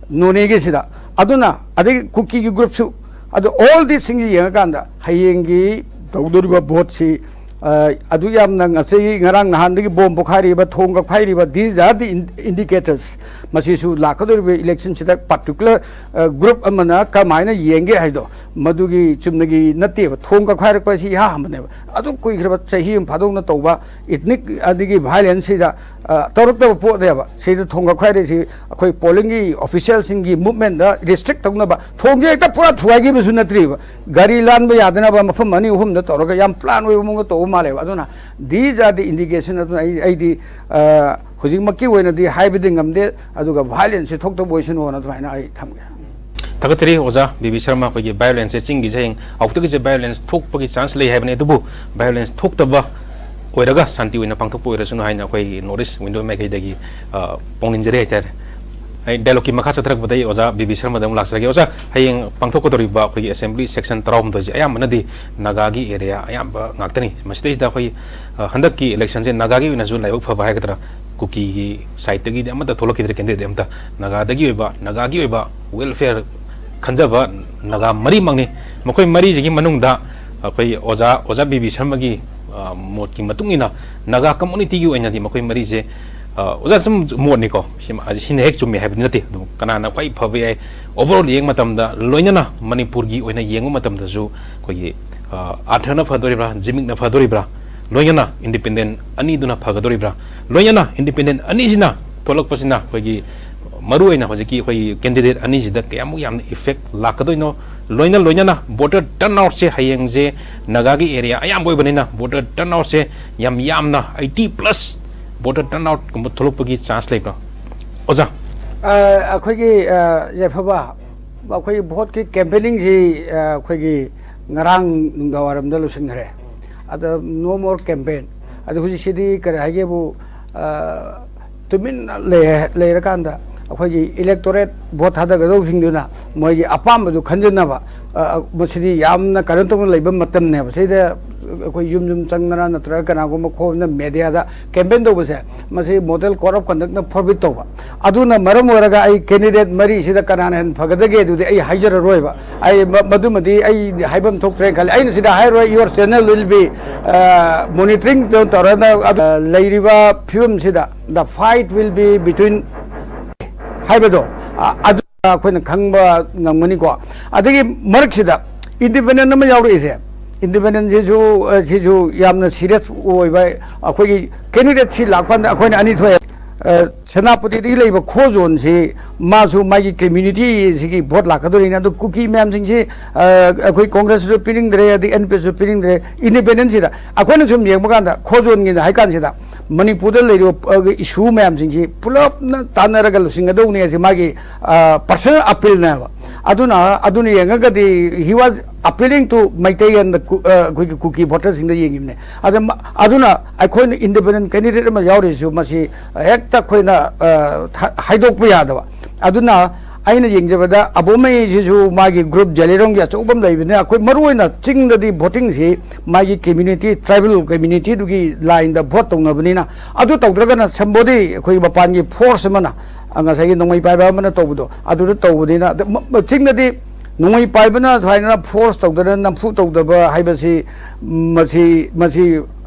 ꯅꯣꯅꯦꯒꯤꯁꯤꯗ, ꯑꯗꯨꯅ ꯑꯗꯒꯤ ꯀꯨꯀꯤꯒꯤ ꯒ꯭ꯔꯨꯞꯁꯨ, ꯑꯗꯣ all these things ꯌꯦꯡꯉꯀꯥꯟꯗ ꯍꯌꯦꯡꯒꯤ ꯇꯧꯗꯣꯔꯤꯕ ꯚꯣꯠꯁꯤ, ꯑ, ꯑꯗꯨ ꯌꯥꯝꯅ ꯉꯁꯤ ꯉꯔꯥꯡ ꯅꯍꯥꯟꯗꯒꯤ ꯕꯣꯝ ꯄꯣꯈꯥꯏꯔꯤꯕ, ꯊꯣꯡ ꯀꯛꯈꯥꯏꯔꯤꯕ, these are the in-, indicators꯫ ꯃꯁꯤꯁꯨ ꯂꯥꯛꯀꯗꯧꯔꯤꯕ ꯏꯂꯦꯛꯁꯟꯁꯤꯗ ꯄꯥꯔꯇꯤꯀꯨꯂꯔ, ꯑ, ꯒ꯭ꯔꯨꯞ ꯑꯃꯅ ꯀꯃꯥꯏꯅ ꯌꯦꯡꯒꯦ ꯍꯥꯏꯗꯣ ꯃꯗꯨꯒꯤ ꯆꯨꯝꯅꯒꯤ ꯅꯠꯇꯦꯕ꯫ ꯊꯣꯡ ꯀꯛꯈꯥꯏꯔꯛꯄ ꯍꯥꯏꯁꯤ ꯏꯍꯥ ꯍꯥꯟꯕꯅꯦꯕ꯫ ꯑꯗꯨꯛ ꯀꯨꯏꯈ꯭ꯔꯕ ꯆꯍꯤ ꯑꯃ ꯐꯥꯗꯣꯛꯅ ꯇꯧꯕ ꯏꯊꯅꯤꯛ ꯑꯗꯒꯤ ꯚꯥꯏꯂꯦꯟꯁꯁꯤꯗ, ꯑ, ꯇꯧꯔꯛꯇꯕ ꯄꯣꯠꯅꯦꯕ꯫ ꯁꯤꯗ ꯊꯣꯡ ꯀꯛꯈꯥꯏꯔꯤꯁꯤ ꯑꯩꯈꯣꯏ ꯄꯣꯂꯤꯡꯒꯤ ꯑꯣꯐꯤꯁꯤꯌꯦꯜꯁꯤꯡꯒꯤ ꯃꯨꯞꯃꯦꯟꯗ ꯔꯤꯁꯇ꯭ꯔꯤꯛ ꯇꯧꯅꯕ, ꯊꯣꯡꯁꯦ ꯍꯦꯛꯇ ꯄꯨꯔꯥ ꯊꯨꯒꯥꯏꯈꯤꯕꯁꯨ ꯅꯠꯇ꯭ꯔꯤꯕ꯫ ꯒꯥꯔꯤ ꯂꯥꯟꯕ ꯌꯥꯗꯅꯕ ꯃꯐꯝ ꯑꯅꯤ ꯑꯍꯨꯝꯗ ꯇꯧꯔꯒ ꯌꯥꯝ ꯄ꯭ꯂꯥꯟ ꯑꯣꯏꯕ ꯃꯑꯣꯡꯗ ꯇꯧꯕ ꯃꯥꯜꯂꯦꯕ꯫ ꯑꯗꯨꯅ these are the indication꯫ ꯑꯗꯨꯅ ꯑꯩ, ꯑꯩꯗꯤ, ꯑ, ꯍꯧꯖꯤꯛꯃꯛꯀꯤ ꯑꯣꯏꯅꯗꯤ ꯍꯥꯏꯕꯗꯤ ꯉꯝꯗꯦ, ꯑꯗꯨꯒ ꯚꯥꯏꯂꯦꯟꯁꯁꯤ ꯊꯣꯛꯇꯕ ꯑꯣꯏꯁꯅꯨꯅ ꯑꯗꯨꯃꯥꯏꯅ ꯑꯩ ꯊꯝꯒꯦ꯫ ꯊꯥꯒꯠꯆꯔꯤ ꯑꯣꯖꯥ ꯕꯤ ꯕꯤ ꯁꯔꯃ꯫ ꯑꯩꯈꯣꯏꯒꯤ ꯚꯥꯏꯑꯣꯂꯦꯟꯁꯁꯦ ꯆꯤꯡꯒꯤꯁꯦ ꯍꯌꯦꯡ ꯍꯧꯖꯤꯛꯇꯒꯤꯁꯦ ꯚꯥꯏꯑꯣꯂꯦꯟꯁ ꯊꯣꯛꯄꯒꯤ ꯆꯥꯟꯁ ꯂꯩ ꯍꯥꯏꯕꯅꯤ, ꯑꯗꯨꯕꯨ ꯚꯥꯏꯑꯣꯂꯦꯟꯁ ꯊꯣꯛꯇꯕ ꯑꯣꯏꯔꯒ ꯁꯥꯟꯇꯤ ꯑꯣꯏꯅ ꯄꯥꯡꯊꯣꯛꯄ ꯑꯣꯏꯔꯁꯅꯨ ꯍꯥꯏꯅ ꯑꯩꯈꯣꯏꯒꯤ ꯅꯣꯔꯠ ꯏꯁ ꯋꯤꯟꯗꯣ ꯃꯥꯏꯀꯩꯗꯒꯤ, ꯑ, ꯄꯥꯎꯅꯤꯡꯖꯔꯤ ꯍꯥꯏꯇꯥꯔꯦ꯫ ꯑꯩ ꯗꯥꯏꯂꯣꯛꯀꯤ ꯃꯈꯥ ꯆꯠꯊꯔꯛꯄꯗ ꯑꯩ ꯑꯣꯖꯥ ꯕꯤ ꯕꯤ ꯁꯔꯃꯗ ꯑꯃꯨꯛ ꯂꯥꯛꯆꯔꯒꯦ꯫ ꯑꯣꯖꯥ, ꯍꯌꯦꯡ ꯄꯥꯡꯊꯣꯛꯀꯗꯧꯔꯤꯕ ꯑꯩꯈꯣꯏꯒꯤ ꯑꯦꯁꯦꯝꯕ꯭ꯂꯤ ꯁꯦꯛꯁꯟ ꯇꯔꯥꯍꯨꯝꯗꯣꯏꯁꯦ ꯑꯌꯥꯝꯕꯅꯗꯤ ꯅꯥꯒꯥꯒꯤ ꯑꯦꯔꯤꯌꯥ ꯑꯌꯥꯝꯕ ꯉꯥꯛꯇꯅꯤ꯫ ꯃꯁꯤꯗꯩꯁꯤꯗ ꯑꯩꯈꯣꯏ, ꯑ, ꯍꯟꯗꯛꯀꯤ ꯏꯂꯦꯛꯁꯟꯁꯦ ꯅꯥꯒꯥꯒꯤ ꯑꯣꯏꯅꯁꯨ ꯂꯥꯏꯕꯛ ꯐꯕ ꯍꯥꯏꯒꯗ꯭ꯔꯥ, ꯀꯨꯀꯤꯒꯤ ꯁꯥꯏꯠꯇꯒꯤꯗꯤ ꯑꯃꯠꯇ ꯊꯣꯛꯂꯛꯈꯤꯗ꯭ꯔꯦ ꯀꯦꯟꯗꯤꯗꯦꯠ ꯑꯝꯇ꯫ ꯅꯥꯒꯥꯗꯒꯤ ꯑꯣꯏꯕ, ꯅꯥꯒꯥꯒꯤ ꯑꯣꯏꯕ ꯋꯦꯜꯐꯤꯌꯔ ꯈꯟꯖꯕ ꯅꯥꯒꯥ ꯃꯔꯤꯃꯛꯅꯤ꯫ ꯃꯈꯣꯏ ꯃꯔꯤꯁꯤꯒꯤ ꯃꯅꯨꯡꯗ ꯑꯩꯈꯣꯏ ꯑꯣꯖꯥ, ꯑꯣꯖꯥ ꯕꯤ ꯕꯤ ꯁꯔꯃꯒꯤ, ꯑ, ꯃꯣꯠꯀꯤ ꯃꯇꯨꯡ ꯏꯟꯅ ꯅꯥꯒꯥ ꯀꯝꯃꯨꯅꯤꯇꯤꯒꯤ ꯑꯣꯏꯅꯗꯤ ꯃꯈꯣꯏ ꯃꯔꯤꯁꯦ, ꯑ, ꯑꯣꯖꯥ, ꯁꯨꯝ ꯃꯣꯠꯅꯤꯀꯣ, ꯁꯤꯃ-, ꯁꯤꯅ ꯍꯦꯛ ꯆꯨꯝꯃꯦ ꯍꯥꯏꯕꯗꯤ ꯅꯠꯇꯦ, ꯑꯗꯨꯝ ꯀꯅꯥꯅ ꯈ꯭ꯋꯥꯏ ꯐꯕ ꯌꯥꯏ, ꯑꯣꯚꯔꯑꯣꯜ ꯌꯦꯡꯕ ꯃꯇꯝꯗ, ꯂꯣꯏꯅꯅ ꯃꯅꯤꯄꯨꯔꯒꯤ ꯑꯣꯏꯅ ꯌꯦꯡꯕ ꯃꯇꯝꯗꯁꯨ ꯑꯩꯈꯣꯏꯒꯤ, ꯑ, ꯑꯥꯔꯊꯅ ꯐꯗꯣꯔꯤꯕ꯭ꯔꯥ, ꯖꯤꯃꯤꯛꯅ ꯐꯗꯣꯔꯤꯕ꯭ꯔꯥ, ꯂꯣꯏꯅꯅ ꯏꯟꯗꯤꯄꯦꯟꯗꯦꯟ ꯑꯅꯤꯗꯨꯅ ꯐꯒꯗꯣꯔꯤꯕ꯭ꯔꯥ, ꯂꯣꯏꯅꯅ ꯏꯟꯗꯤꯄꯦꯟꯗꯦꯟ ꯑꯅꯤꯁꯤꯅ ꯊꯣꯛꯂꯛꯄꯁꯤꯅ ꯑꯩꯈꯣꯏꯒꯤ ꯃꯔꯨꯑꯣꯏꯅ ꯍꯧꯖꯤꯛꯀꯤ ꯑꯩꯈꯣꯏꯒꯤ ꯀꯦꯟꯗꯤꯗꯦꯠ ꯑꯅꯤꯁꯤꯗ ꯀꯌꯥꯃꯨꯛ ꯌꯥꯝꯅ ꯏꯐꯦꯛ ꯂꯥꯛꯀꯗꯣꯏꯅꯣ, ꯂꯣꯏꯅ ꯂꯣꯏꯅꯅ ꯚꯣꯇꯔ ꯇꯔꯟ ꯑꯥꯎꯠꯁꯦ ꯍꯌꯦꯡꯁꯦ ꯅꯥꯒꯥꯒꯤ ꯑꯦꯔꯤꯌꯥ ꯑꯌꯥꯝꯕ ꯑꯣꯏꯕꯅꯤꯅ ꯚꯣꯇꯔ ꯇꯔꯟ ꯑꯥꯎꯠꯁꯦ ꯌꯥꯝ ꯌꯥꯝꯅ ꯑꯩꯠꯇꯤ ꯄ꯭ꯂꯁ ꯚꯣꯇꯔ ꯇꯔꯟ ꯑꯥꯎꯠꯀꯨꯝꯕ ꯊꯣꯛꯂꯛꯄꯒꯤ ꯆꯥꯟꯁ ꯂꯩꯕ꯭ꯔꯥ, ꯑꯣꯖꯥ? ꯑ, ꯑꯩꯈꯣꯏꯒꯤ, ꯑ, ꯌꯥꯏꯐꯕ, ꯑꯩꯈꯣꯏꯒꯤ ꯚꯣꯠꯀꯤ ꯀꯦꯝꯄꯦꯅꯤꯡꯁꯤ, ꯑ, ꯑꯩꯈꯣꯏꯒꯤ ꯉꯔꯥꯡ ꯅꯨꯡꯗꯥꯡꯋꯥꯏꯔꯝꯗ ꯂꯣꯏꯁꯤꯟꯈ꯭ꯔꯦ꯫ ꯑꯗ no more campaign꯫ ꯑꯗ ꯍꯧꯖꯤꯛꯁꯤꯗꯤ ꯀꯔꯤ ꯍꯥꯏꯒꯦꯕꯨ, ꯑ, ꯇꯨꯃꯤꯟꯅ ꯂꯩ-, ꯂꯩꯔꯀꯥꯟꯗ ꯑꯩꯈꯣꯏꯒꯤ ꯏꯂꯦꯛꯇꯣꯔꯦꯠ ꯚꯣꯠ ꯊꯥꯗꯒꯗꯧꯕꯁꯤꯡꯗꯨꯅ ꯃꯣꯏꯒꯤ ꯑꯄꯥꯝꯕꯗꯨ ꯈꯟꯖꯟꯅꯕ, ꯑ, ꯃꯁꯤꯗꯤ ꯌꯥꯝꯅ ꯀꯩꯅꯣ ꯇꯧꯅ ꯂꯩꯕ ꯃꯇꯝꯅꯦꯕ꯫ ꯁꯤꯗ ꯑꯩꯈꯣꯏ ꯌꯨꯝ ꯌꯨꯝ ꯆꯪꯗꯅ ꯅꯠꯇ꯭ꯔꯒ ꯀꯅꯥꯒꯨꯝꯕ ꯈꯣꯝꯗꯅ ꯃꯦꯗꯤꯌꯥꯗ ꯀꯦꯝꯄꯦꯟ ꯇꯧꯕꯁꯦ, ꯃꯁꯤ ꯃꯣꯗꯦꯜ ꯀꯣꯗ ꯑꯣꯐ ꯀꯟꯗꯛꯅ ꯐꯣꯔꯕꯤꯠ ꯇꯧꯕ꯫ ꯑꯗꯨꯅ ꯃꯔꯝ ꯑꯣꯏꯔꯒ ꯑꯩ ꯀꯦꯟꯗꯤꯗꯦꯠ ꯃꯔꯤꯁꯤꯗ ꯀꯅꯥꯅ ꯍꯦꯟꯅ ꯐꯒꯗꯒꯦ ꯑꯗꯨꯗꯤ ꯑꯩ ꯍꯥꯏꯖꯔꯔꯣꯏꯕ꯫ ꯑꯩ ꯃ-, ꯃꯗꯨꯃꯗꯤ ꯑꯩ ꯍꯥꯏꯐꯝ ꯊꯣꯛꯇ꯭ꯔꯦꯅ ꯈꯜꯂꯤ꯫ ꯑꯩꯅ ꯁꯤꯗ ꯍꯥꯏꯔꯣꯏ, your channel will be, ꯑ, monitoring ꯇꯧꯔꯒ, ꯑꯗꯨ, ꯂꯩꯔꯤꯕ ꯐꯤꯕꯝꯁꯤꯗ the fight will be between ꯍꯥꯏꯕꯗꯣ, ꯑ, ꯑꯗꯨ ꯑꯩꯈꯣꯏꯅ ꯈꯪꯕ ꯉꯝꯒꯅꯤꯀꯣ꯫ ꯑꯗꯒꯤ ꯃꯔꯛꯁꯤꯗ ꯏꯟꯗꯤꯄꯦꯟꯗꯦꯟ ꯑꯃ ꯌꯥꯎꯔꯛꯏꯁꯦ, ꯏꯟꯗꯤꯄꯦꯟꯗꯦꯟꯁꯤꯁꯨ, ꯑ, ꯁꯤꯁꯨ ꯌꯥꯝꯅ ꯁꯤꯔꯤꯌꯁ ꯑꯣꯏꯕ, ꯑꯩꯈꯣꯏꯒꯤ ꯀꯦꯟꯗꯤꯗꯦꯠꯁꯤ ꯂꯥꯛꯄ ꯀꯥꯟꯗ ꯑꯩꯈꯣꯏꯅ ꯑꯅꯤ ꯊꯣꯛꯑꯦ꯫ ꯑ, ꯁꯦꯅꯥꯄꯇꯤꯗꯒꯤ ꯂꯩꯕ ꯈꯣꯖꯣꯟꯁꯤ ꯃꯥꯁꯨ ꯃꯥꯒꯤ ꯀꯝꯃ꯭ꯌꯨꯅꯤꯇꯤꯁꯤꯒꯤ ꯚꯣꯠ ꯂꯥꯛꯀꯗꯣꯔꯤꯅꯤ꯫ ꯑꯗꯨ ꯀꯨꯀꯤ ꯃꯌꯥꯝꯁꯤꯡꯁꯤ, ꯑ, ꯑꯩꯈꯣꯏ ꯀꯣꯡꯒ꯭ꯔꯦꯁꯁꯨ ꯄꯤꯅꯤꯡꯗ꯭ꯔꯦ, ꯑꯗꯩ ꯑꯦꯟ ꯄꯤ ꯑꯦꯁꯁꯨ ꯄꯤꯅꯤꯡꯗ꯭ꯔꯦ꯫ ꯏꯟꯗꯤꯄꯦꯟꯗꯦꯟꯁꯤꯗ ꯑꯩꯈꯣꯏꯅ ꯁꯨꯝ ꯌꯦꯡꯕ ꯀꯥꯟꯗ ꯈꯣꯖꯣꯟꯒꯤꯅ ꯍꯥꯏ ꯀꯥꯟꯁꯤꯗ ꯃꯅꯤꯄꯨꯔꯗ ꯂꯩꯔꯤꯕ, ꯑ, ꯏꯁꯨ ꯃꯌꯥꯝꯁꯤꯡꯁꯤ ꯄꯨꯂꯞꯅ ꯇꯥꯟꯅꯔꯒ ꯂꯣꯏꯁꯤꯟꯒꯗꯧꯅꯤ ꯍꯥꯏꯁꯦ ꯃꯥꯒꯤ, ꯑ, ꯄꯔꯁꯅꯦꯜ ꯑꯄꯤꯜꯅꯦꯕ꯫ ꯑꯗꯨꯅ, ꯑꯗꯨꯅ ꯌꯦꯡꯉꯒꯗꯤ he was appealing to Meitei and the ꯀꯨ-, ꯑ, ꯑꯩꯈꯣꯏꯒꯤ ꯀꯨꯀꯤ ꯚꯣꯇꯔꯁꯤꯡꯗ ꯌꯦꯡꯉꯤꯕꯅꯦ꯫ ꯑꯗ ꯃ-, ꯑꯗꯨꯅ ꯑꯩꯈꯣꯏꯅ ꯏꯟꯗꯤꯄꯦꯟꯗꯦꯟ ꯀꯦꯟꯗꯤꯗꯦꯠ ꯑꯃ ꯌꯥꯎꯔꯤꯁꯤꯁꯨ ꯃꯁꯤ ꯍꯦꯛꯇ ꯑꯩꯈꯣꯏꯅ, ꯑ, ꯊ-, ꯍꯥꯏꯗꯣꯛꯄ ꯌꯥꯗꯕ꯫ ꯑꯗꯨꯅ ꯑꯩꯅ ꯌꯦꯡꯖꯕꯗ ꯑꯕꯣꯃꯩꯁꯤꯁꯨ ꯃꯥꯒꯤ ꯒ꯭ꯔꯨꯞ ꯖꯦꯂꯤꯔꯣꯡꯒꯤ ꯑꯆꯧꯕ ꯑꯃ ꯂꯩꯕꯅꯤꯅ, ꯑꯩꯈꯣꯏ ꯃꯔꯨꯑꯣꯏꯅ ꯆꯤꯡꯗꯗꯤ ꯚꯣꯇꯤꯡꯁꯤ ꯃꯥꯒꯤ ꯀꯝꯃ꯭ꯌꯨꯅꯤꯇꯤ, ꯇ꯭ꯔꯥꯏꯕꯦꯜ ꯀꯝꯃ꯭ꯌꯨꯅꯤꯇꯤꯗꯨꯒꯤ ꯂꯥꯏꯟꯗ ꯚꯣꯠ ꯇꯧꯅꯕꯅꯤꯅ, ꯑꯗꯨ ꯇꯧꯗ꯭ꯔꯒꯅ ꯁꯝꯕꯣꯗꯤ ꯑꯩꯈꯣꯏ ꯃꯄꯥꯟꯒꯤ ꯐꯣꯔꯁ ꯑꯃꯅ, ꯑ, ꯉꯁꯥꯏꯒꯤ ꯅꯣꯡꯃꯩ ꯄꯥꯏꯕ ꯑꯃꯅ ꯇꯧꯕꯗꯣ ꯑꯗꯨꯗ ꯇꯧꯕꯅꯤꯅ, ꯑꯗ ꯃ-, ꯃ-, ꯆꯤꯡꯗꯗꯤ ꯅꯣꯡꯃꯩ ꯄꯥꯏꯕꯅ ꯁꯨꯃꯥꯏꯅ ꯐꯣꯔꯁ ꯇꯧꯗꯅ ꯅꯝꯐꯨ ꯇꯧꯗꯕ ꯍꯥꯏꯕꯁꯤ, ꯃꯁꯤ, ꯃꯁꯤ,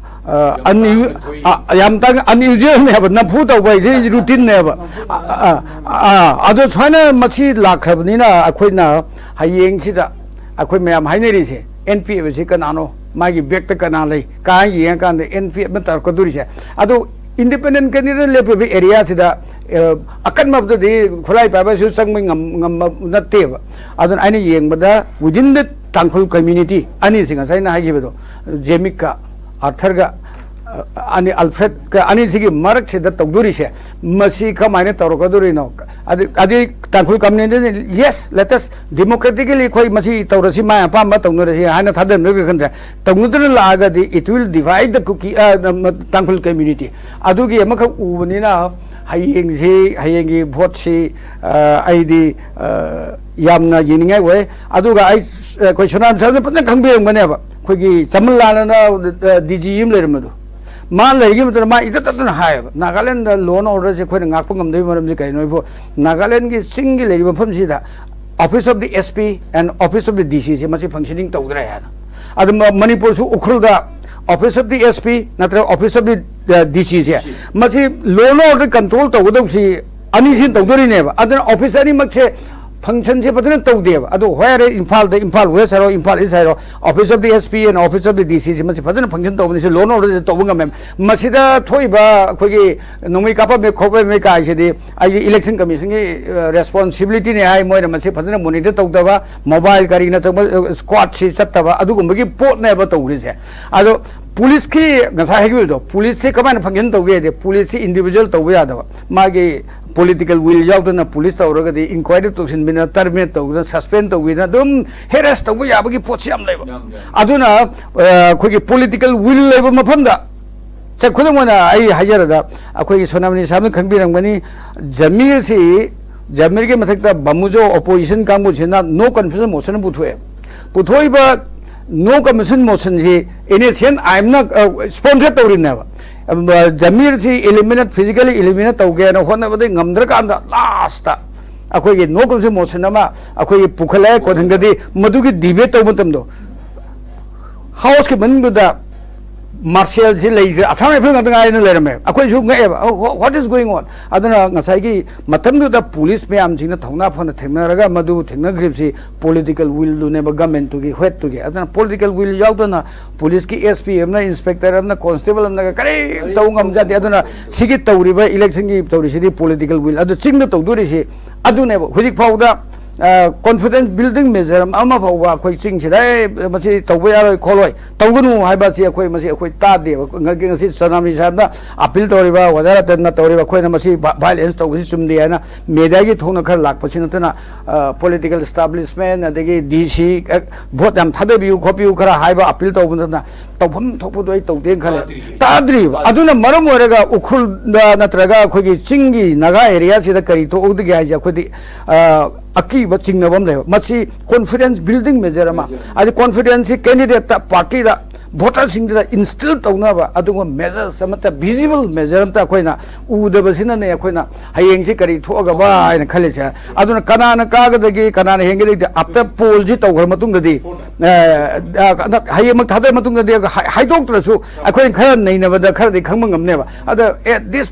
ꯑ, ꯌꯥꯝ ꯑꯟꯌꯨ-, ꯇꯥꯡꯅ ꯊꯣꯛꯏ꯫ ꯑ, ꯌꯥꯝ ꯇꯥꯡ-, ꯑꯟꯌꯨꯖꯨꯋꯦꯜꯅꯦꯕ, ꯅꯝꯐꯨ ꯇꯧꯕ ꯍꯥꯏꯁꯦ ꯔꯨꯇꯤꯟꯅꯦꯕ꯫ ꯑ, ꯑ, ꯑ, ꯑꯗꯣ ꯁꯨꯃꯥꯏꯅ ꯃꯁꯤ ꯂꯥꯛꯈ꯭ꯔꯕꯅꯤꯅ ꯑꯩꯈꯣꯏꯅ ꯍꯌꯦꯡꯁꯤꯗ ꯑꯩꯈꯣꯏ ꯃꯌꯥꯝ ꯍꯥꯏꯅꯔꯤꯁꯦ, ꯑꯦꯟ ꯄꯤ ꯑꯦꯐ ꯑꯁꯤ ꯀꯅꯥꯅꯣ, ꯃꯥꯒꯤ ꯕꯦꯛꯇ ꯀꯅꯥ ꯂꯩ, ꯀꯥꯏ ꯌꯦꯡꯉꯀꯥꯟꯗ ꯑꯦꯟ ꯄꯤ ꯑꯦꯐꯅ ꯇꯧꯔꯛꯀꯗꯣꯔꯤꯁꯦ꯫ ꯑꯗꯣ ꯏꯟꯗꯤꯄꯦꯟꯗꯦꯟ ꯀꯦꯟꯗꯤꯗꯦꯠ ꯂꯦꯞꯄꯤꯕ ꯑꯦꯔꯤꯌꯥꯁꯤꯗ, ꯑ, ꯑꯀꯟꯕꯗꯨꯗꯤ ꯈꯨꯠꯂꯥꯏ ꯄꯥꯏꯕꯁꯨ ꯆꯪꯕ ꯉꯝ-, ꯉꯝꯕ ꯅꯠꯇꯦꯕ꯫ ꯑꯗꯨꯅ ꯑꯩꯅ ꯌꯦꯡꯕꯗ within the ꯇꯥꯡꯈꯨꯜ ꯀꯝꯃ꯭ꯌꯨꯅꯤꯇꯤ ꯑꯅꯤꯁꯤ, ꯉꯁꯥꯏ ꯑꯩꯅ ꯍꯥꯏꯈꯤꯕꯗꯣ, ꯖꯦꯃꯤꯛꯀ ꯑꯥꯔꯊꯔꯒ, ꯑ, ꯑꯅꯤ, ꯑꯜꯐ꯭ꯔꯦꯗꯀ ꯑꯅꯤꯁꯤꯒꯤ ꯃꯔꯛꯁꯤꯗ ꯇꯧꯗꯣꯔꯤꯁꯦ, ꯃꯁꯤ ꯀꯃꯥꯏꯅ ꯇꯧꯔꯛꯀꯗꯣꯔꯤꯅꯣ? ꯑꯗꯨ, ꯑꯗꯨ ꯇꯥꯡꯈꯨꯜ ꯀꯝꯃ꯭ꯌꯨꯅꯤꯇꯤꯅ, "Yes, let us democratically ꯑꯩꯈꯣꯏ ꯃꯁꯤ ꯇꯧꯔꯁꯤ, ꯃꯥꯏ ꯑꯄꯥꯝꯕ ꯇꯧꯅꯔꯁꯤ" ꯍꯥꯏꯅ ꯊꯥꯗꯅꯗ꯭ꯔ ꯈꯟꯗ꯭ꯔꯦ꯫ ꯇꯧꯅꯗꯅ ꯂꯥꯛꯑꯒꯗꯤ it will divide the Kuki, ꯑ, ꯇꯥꯡꯈꯨꯜ ꯀꯝꯃ꯭ꯌꯨꯅꯤꯇꯤ꯫ ꯑꯗꯨꯒꯤ ꯑꯃꯈꯛ ꯎꯕꯅꯤꯅ ꯍꯌꯦꯡꯁꯤ, ꯍꯌꯦꯡꯒꯤ ꯚꯣꯠꯁꯤ, ꯑ, ꯑꯩꯗꯤ, ꯑ, ꯌꯥꯝꯅ ꯌꯦꯡꯅꯤꯡꯉꯥꯏ ꯑꯣꯏ꯫ ꯑꯗꯨꯒ ꯑꯩ, ꯑꯩꯈꯣꯏ ꯁꯣꯅꯥꯝ ꯁꯥꯍꯦꯕꯅ ꯐꯖꯅ ꯈꯪꯕꯤꯔꯝꯒꯅꯦꯕ, ꯑꯩꯈꯣꯏꯒꯤ ꯆꯃꯟꯂꯥꯜꯅ, ꯑ, ꯗꯤ ꯖꯤ ꯑꯃ ꯂꯩꯔꯝꯕꯗꯣ, ꯃꯥ ꯂꯩꯔꯤꯉꯩ ꯃꯇꯝꯗ ꯃꯥ ꯏꯇꯠ ꯇꯠꯇꯅ ꯍꯥꯏꯌꯦꯕ, "ꯅꯥꯒꯥꯂꯦꯟꯗ law and order ꯁꯦ ꯑꯩꯈꯣꯏꯅ ꯉꯥꯛꯄ ꯉꯝꯗꯕꯒꯤ ꯃꯔꯝꯁꯦ ꯀꯩꯅꯣ? ꯏꯕꯣ, ꯅꯥꯒꯥꯂꯦꯟꯒꯤ ꯆꯤꯡꯒꯤ ꯂꯩꯔꯤꯕ ꯃꯐꯝꯁꯤꯗ office of the S P and office of the D C ꯁꯦ ꯃꯁꯤ functioning ꯇꯧꯗ꯭ꯔꯦ" ꯍꯥꯏꯅ꯫ ꯑꯗꯨ ꯃ-, ꯃꯅꯤꯄꯨꯔꯁꯨ ꯎꯈ꯭ꯔꯨꯜꯗ office of the S P ꯅꯠꯇ꯭ꯔꯒ office of the, ꯑ, D C ꯁꯦ, ꯃꯁꯤ law and order control ꯇꯧꯒꯗꯧꯁꯤ ꯑꯅꯤꯁꯤꯅ ꯇꯧꯗꯣꯔꯤꯅꯦꯕ꯫ ꯑꯗꯨꯅ office ꯑꯅꯤꯃꯛꯁꯦ function ꯁꯦ ꯐꯖꯅ ꯇꯧꯗꯦꯕ꯫ ꯑꯗꯣ ꯍꯣꯏ, ꯍꯥꯏꯔꯦ, ꯏꯝꯐꯥꯜꯗ, ꯏꯝꯐꯥꯜ West ꯍꯥꯏꯔꯣ, ꯏꯝꯐꯥꯜ East ꯍꯥꯏꯔꯣ, office of the S P and office of the D C ꯁꯤ ꯃꯁꯤ ꯐꯖꯅ function ꯇꯧꯕꯅꯤ, ꯁꯤ law and order ꯁꯤ ꯇꯧꯕ ꯉꯝꯃꯦ꯫ ꯃꯁꯤꯗ ꯊꯣꯛꯏꯕ ꯑꯩꯈꯣꯏꯒꯤ ꯅꯣꯡꯃꯩ ꯀꯥꯞꯄꯝꯃꯦ ꯈꯣꯠꯄꯝꯃꯦ ꯀꯥꯏꯁꯤꯗꯤ ꯑꯩꯒꯤ election commission ꯒꯤ, ꯑ, responsibility ꯅꯤ ꯍꯥꯏ, ꯃꯣꯏꯅ ꯃꯁꯤ ꯐꯖꯅ monitor ꯇꯧꯗꯕ, mobile ꯀꯔꯤꯅꯆꯤꯡꯕ, ꯑ, squad ꯁꯤ ꯆꯠꯇꯕ, ꯑꯗꯨꯒꯨꯝꯕꯒꯤ ꯄꯣꯠꯅꯦꯕ ꯇꯧꯔꯤꯁꯦ꯫ ꯑꯗꯣ ꯄꯨꯂꯤꯁꯀꯤ, ꯉꯁꯥꯏ ꯍꯥꯏꯈꯤꯕꯗꯣ, ꯄꯨꯂꯤꯁꯁꯤ ꯀꯃꯥꯏꯅ function ꯇꯧꯒꯦ ꯍꯥꯏꯗꯤ, ꯄꯨꯂꯤꯁꯁꯤ individual ꯇꯧꯕ ꯌꯥꯗꯕ, ꯃꯥꯒꯤ political will ꯌꯥꯎꯗꯅ ꯄꯨꯂꯤꯁ ꯇꯧꯔꯒꯗꯤ inquiry ꯇꯧꯁꯤꯟꯕꯤꯗꯅ, terminate ꯇꯧꯗꯅ, suspend ꯇꯧꯕꯤꯗꯅ ꯑꯗꯨꯝ harass ꯇꯧꯕ ꯌꯥꯕꯒꯤ ꯄꯣꯠꯁꯤ ꯌꯥꯝ ꯂꯩꯕ꯫ ꯌꯥꯝ ꯂꯩ꯫ ꯑꯗꯨꯅ, ꯑ, ꯑꯩꯈꯣꯏꯒꯤ political will ꯂꯩꯕ ꯃꯐꯝꯗ, ꯁꯦ, ꯈꯨꯗꯝ ꯑꯣꯏꯅ ꯑꯩ ꯍꯥꯏꯖꯔꯗ, ꯑꯩꯈꯣꯏꯒꯤ ꯁꯣꯅꯥꯃꯅꯤ ꯁꯥꯍꯦꯕꯅ ꯈꯪꯕꯤꯔꯝꯒꯅꯤ, ꯖꯃꯤꯔꯁꯤ ꯖꯃꯤꯔꯒꯤ ꯃꯊꯛꯇ ꯕꯥꯃꯨꯖꯣ ꯑꯣꯄꯣꯖꯤꯁꯟ ꯀꯥꯡꯕꯨꯁꯤꯅ ꯅꯣ ꯀꯟꯐꯤꯗꯦꯟꯁ ꯃꯣꯁꯟ ꯑꯃ ꯄꯨꯊꯣꯛꯑꯦ꯫ ꯄꯨꯊꯣꯛꯏꯕ ꯅꯣ ꯀꯟꯐꯤꯗꯦꯟꯁ ꯃꯣꯁꯟꯁꯤ ꯑꯦꯟ ꯑꯦꯁ ꯑꯦꯟ ꯑꯥꯏ ꯑꯦꯝꯅ ꯁ꯭ꯄꯣꯟꯁꯔ ꯇꯧꯔꯤꯕꯅꯦꯕ꯫ ꯑ, ꯖꯃꯤꯔꯁꯤ ꯏꯂꯤꯃꯤꯅꯦꯠ, ꯐꯤꯖꯤꯀꯦꯂꯤ ꯏꯂꯤꯃꯤꯅꯦꯠ ꯇꯧꯒꯦꯅ ꯍꯣꯠꯅꯕꯗꯒꯤ ꯉꯝꯗ꯭ꯔꯀꯥꯟꯗ ꯂꯥꯁꯇ ꯑꯩꯈꯣꯏꯒꯤ ꯅꯣ ꯀꯟꯐꯤꯗꯦꯟꯁ ꯃꯣꯁꯟ ꯑꯃ ꯑꯩꯈꯣꯏꯒꯤ ꯄꯨꯈꯠꯂꯛꯑꯦ꯫ ꯀꯣꯟꯊꯪꯗꯗꯤ ꯃꯗꯨꯒꯤ ꯗꯤꯕꯦꯠ ꯇꯧꯕ ꯃꯇꯝꯗꯣ ꯍꯥꯎꯁꯀꯤ ꯃꯅꯨꯡꯗꯨꯗ ꯃꯥꯔꯁꯦꯜꯁꯤ ꯂꯩꯁꯦ ꯑꯁꯥꯝ ꯔꯥꯏꯐꯜ ꯉꯥꯛꯇ ꯉꯥꯏꯅ ꯂꯩꯔꯝꯃꯦ꯫ ꯑꯩꯈꯣꯏꯁꯨ ꯉꯛꯑꯦꯕ, "What is going on?" ꯑꯗꯨꯅ ꯉꯁꯥꯏꯒꯤ ꯃꯇꯝꯗꯨꯗ ꯄꯨꯂꯤꯁ ꯃꯌꯥꯝꯁꯤꯡꯅ ꯊꯧꯅꯥ ꯐꯅ ꯊꯦꯡꯅꯔꯒ ꯃꯗꯨ ꯊꯦꯡꯅꯈ꯭ꯔꯤꯕꯁꯤ ꯄꯣꯂꯤꯇꯤꯀꯦꯜ ꯋꯤꯜꯗꯨꯅꯦꯕ, ꯒꯃꯦꯟꯇꯨꯒꯤ ꯍꯦꯠꯇꯨꯒꯤ꯫ ꯑꯗꯨꯅ ꯄꯣꯂꯤꯇꯤꯀꯦꯜ ꯋꯤꯜ ꯌꯥꯎꯗꯅ ꯄꯨꯂꯤꯁꯀꯤ ꯑꯦꯁ ꯄꯤ ꯑꯃꯅ, ꯏꯟꯁꯄꯦꯛꯇꯔ ꯑꯃꯅ, ꯀꯣꯟꯁꯇꯦꯕꯜ ꯑꯃꯅꯒ ꯀꯔꯤꯝ ꯇꯧ ꯉꯝꯖꯗꯦ꯫ ꯑꯗꯨꯅ ꯁꯤꯒꯤ ꯇꯧꯔꯤꯕ ꯏꯂꯦꯛꯁꯟꯒꯤ ꯇꯧꯔꯤꯁꯤꯗꯤ ꯄꯣꯂꯤꯇꯤꯀꯦꯜ ꯋꯤꯜ꯫ ꯑꯗꯨ ꯆꯤꯡꯗ ꯇꯧꯗꯣꯔꯤꯁꯤ ꯑꯗꯨꯅꯦꯕ꯫ ꯍꯧꯖꯤꯛ ꯐꯥꯎꯗ ꯀꯣꯟꯐꯤꯗꯦꯟꯁ ꯕꯤꯜꯗꯤꯡ ꯃꯦꯖꯔ ꯑꯃ ꯐꯥꯎꯕ ꯑꯩꯈꯣꯏ ꯆꯤꯡꯁꯤꯗ, "ꯑꯦ, ꯃꯁꯤ ꯇꯧꯕ ꯌꯥꯔꯣꯏ ꯈꯣꯠꯂꯣꯏ, ꯇꯧꯒꯅꯨ" ꯍꯥꯏꯕ ꯑꯁꯤ ꯑꯩꯈꯣꯏ, ꯃꯁꯤ ꯑꯩꯈꯣꯏ ꯇꯥꯗꯦꯕ꯫ ꯉ-, ꯉꯁꯤ ꯆꯅꯥꯃꯤ ꯁꯥꯍꯦꯕꯅ ꯑꯄꯤꯜ ꯇꯧꯔꯤꯕ, ꯋꯥꯖꯥ ꯔꯇꯟꯅ ꯇꯧꯔꯤꯕ, ꯑꯩꯈꯣꯏꯅ ꯃꯁꯤ ꯚꯥ-, ꯚꯥꯏꯂꯦꯟꯁ ꯇꯧꯕꯁꯤ ꯆꯨꯝꯗꯦ ꯍꯥꯏꯅ ꯃꯦꯗꯤꯌꯥꯒꯤ ꯊꯣꯡꯅ ꯈꯔ ꯂꯥꯛꯄꯁꯤ ꯅꯠꯇꯅ, ꯑ, ꯄꯣꯂꯤꯇꯤꯀꯦꯜ ꯏꯁꯇꯥꯕ꯭ꯂꯤꯁꯃꯦꯟ, ꯑꯗꯒꯤ ꯗꯤ ꯁꯤ, ꯑ, ꯚꯣꯠ ꯌꯥꯝ ꯊꯥꯗꯕꯤꯌꯨ ꯈꯣꯠꯄꯤꯌꯨ ꯈꯔ ꯍꯥꯏꯕ ꯑꯄꯤꯜ ꯇꯧꯕ ꯅꯠꯇꯅ ꯇꯧꯐꯝ ꯊꯣꯛꯄꯗꯣ ꯑꯩ ꯇꯧꯗꯦꯅ ꯈꯜꯂꯦ꯫ ꯇꯥꯗ꯭ꯔꯤꯌꯦ꯫ ꯇꯥꯗ꯭ꯔꯤꯕ꯫ ꯑꯗꯨꯅ ꯃꯔꯝ ꯑꯣꯏꯔꯒ ꯎꯈ꯭ꯔꯨꯜꯗ ꯅꯠꯇ꯭ꯔꯒ ꯑꯩꯈꯣꯏꯒꯤ ꯆꯤꯡꯒꯤ ꯅꯥꯒꯥ ꯑꯦꯔꯤꯌꯥꯁꯤꯗ ꯀꯔꯤ ꯊꯣꯛꯍꯧꯗꯒꯦ ꯍꯥꯏꯁꯦ ꯑꯩꯈꯣꯏꯗꯤ, ꯑ, ꯑꯀꯤꯕ ꯆꯤꯡꯅꯕ ꯑꯃ ꯂꯩꯕ꯫ ꯃꯁꯤ ꯀꯣꯟꯐꯤꯗꯦꯟꯁ ꯕꯤꯜꯗꯤꯡ ꯃꯦꯖꯔ ꯑꯃ, ꯃꯦꯖꯔ꯫ ꯑꯗꯩ ꯀꯣꯟꯐꯤꯗꯦꯟꯁꯁꯤ ꯀꯦꯟꯗꯤꯗꯦꯠꯇ, ꯄꯥꯔꯇꯤꯗ, ꯚꯣꯇꯔꯁꯤꯡꯗꯨꯗ ꯏꯟꯁꯇꯤꯜ ꯇꯧꯅꯕ ꯑꯗꯨꯒꯨꯝꯕ ꯃꯦꯖꯔꯁ ꯑꯃꯠꯇ, ꯚꯤꯖꯤꯕꯜ ꯃꯦꯖꯔ ꯑꯃꯠꯇ ꯑꯩꯈꯣꯏꯅ ꯎꯗꯕꯁꯤꯅꯅꯦ ꯑꯩꯈꯣꯏꯅ ꯍꯌꯦꯡꯁꯤ ꯀꯔꯤ ꯊꯣꯛꯑꯒꯕ ꯍꯥꯏꯅ ꯈꯜꯂꯤꯁꯦ꯫ ꯑꯗꯨꯅ ꯀꯅꯥꯅ ꯀꯥꯒꯗꯒꯦ, ꯀꯅꯥꯅ ꯍꯦꯟꯒꯗꯒꯦ, ꯑꯥꯐꯇꯔ ꯄꯣꯜꯁꯤ ꯇꯧꯈ꯭ꯔ ꯃꯇꯨꯡꯗꯗꯤ, ꯑ, ꯑ, ꯍꯌꯦꯡꯃꯛ ꯊꯥꯗꯔ ꯃꯇꯨꯡꯗꯗꯤ ꯍꯥꯏ-, ꯍꯥꯏꯗꯣꯛꯇ꯭ꯔꯁꯨ ꯑꯩꯈꯣꯏꯅ ꯈꯔ ꯅꯩꯅꯕꯗ ꯈꯔꯗꯤ ꯈꯪꯕ ꯉꯝꯅꯦꯕ꯫ ꯑꯗ ꯑꯦꯠ ꯗꯤꯁ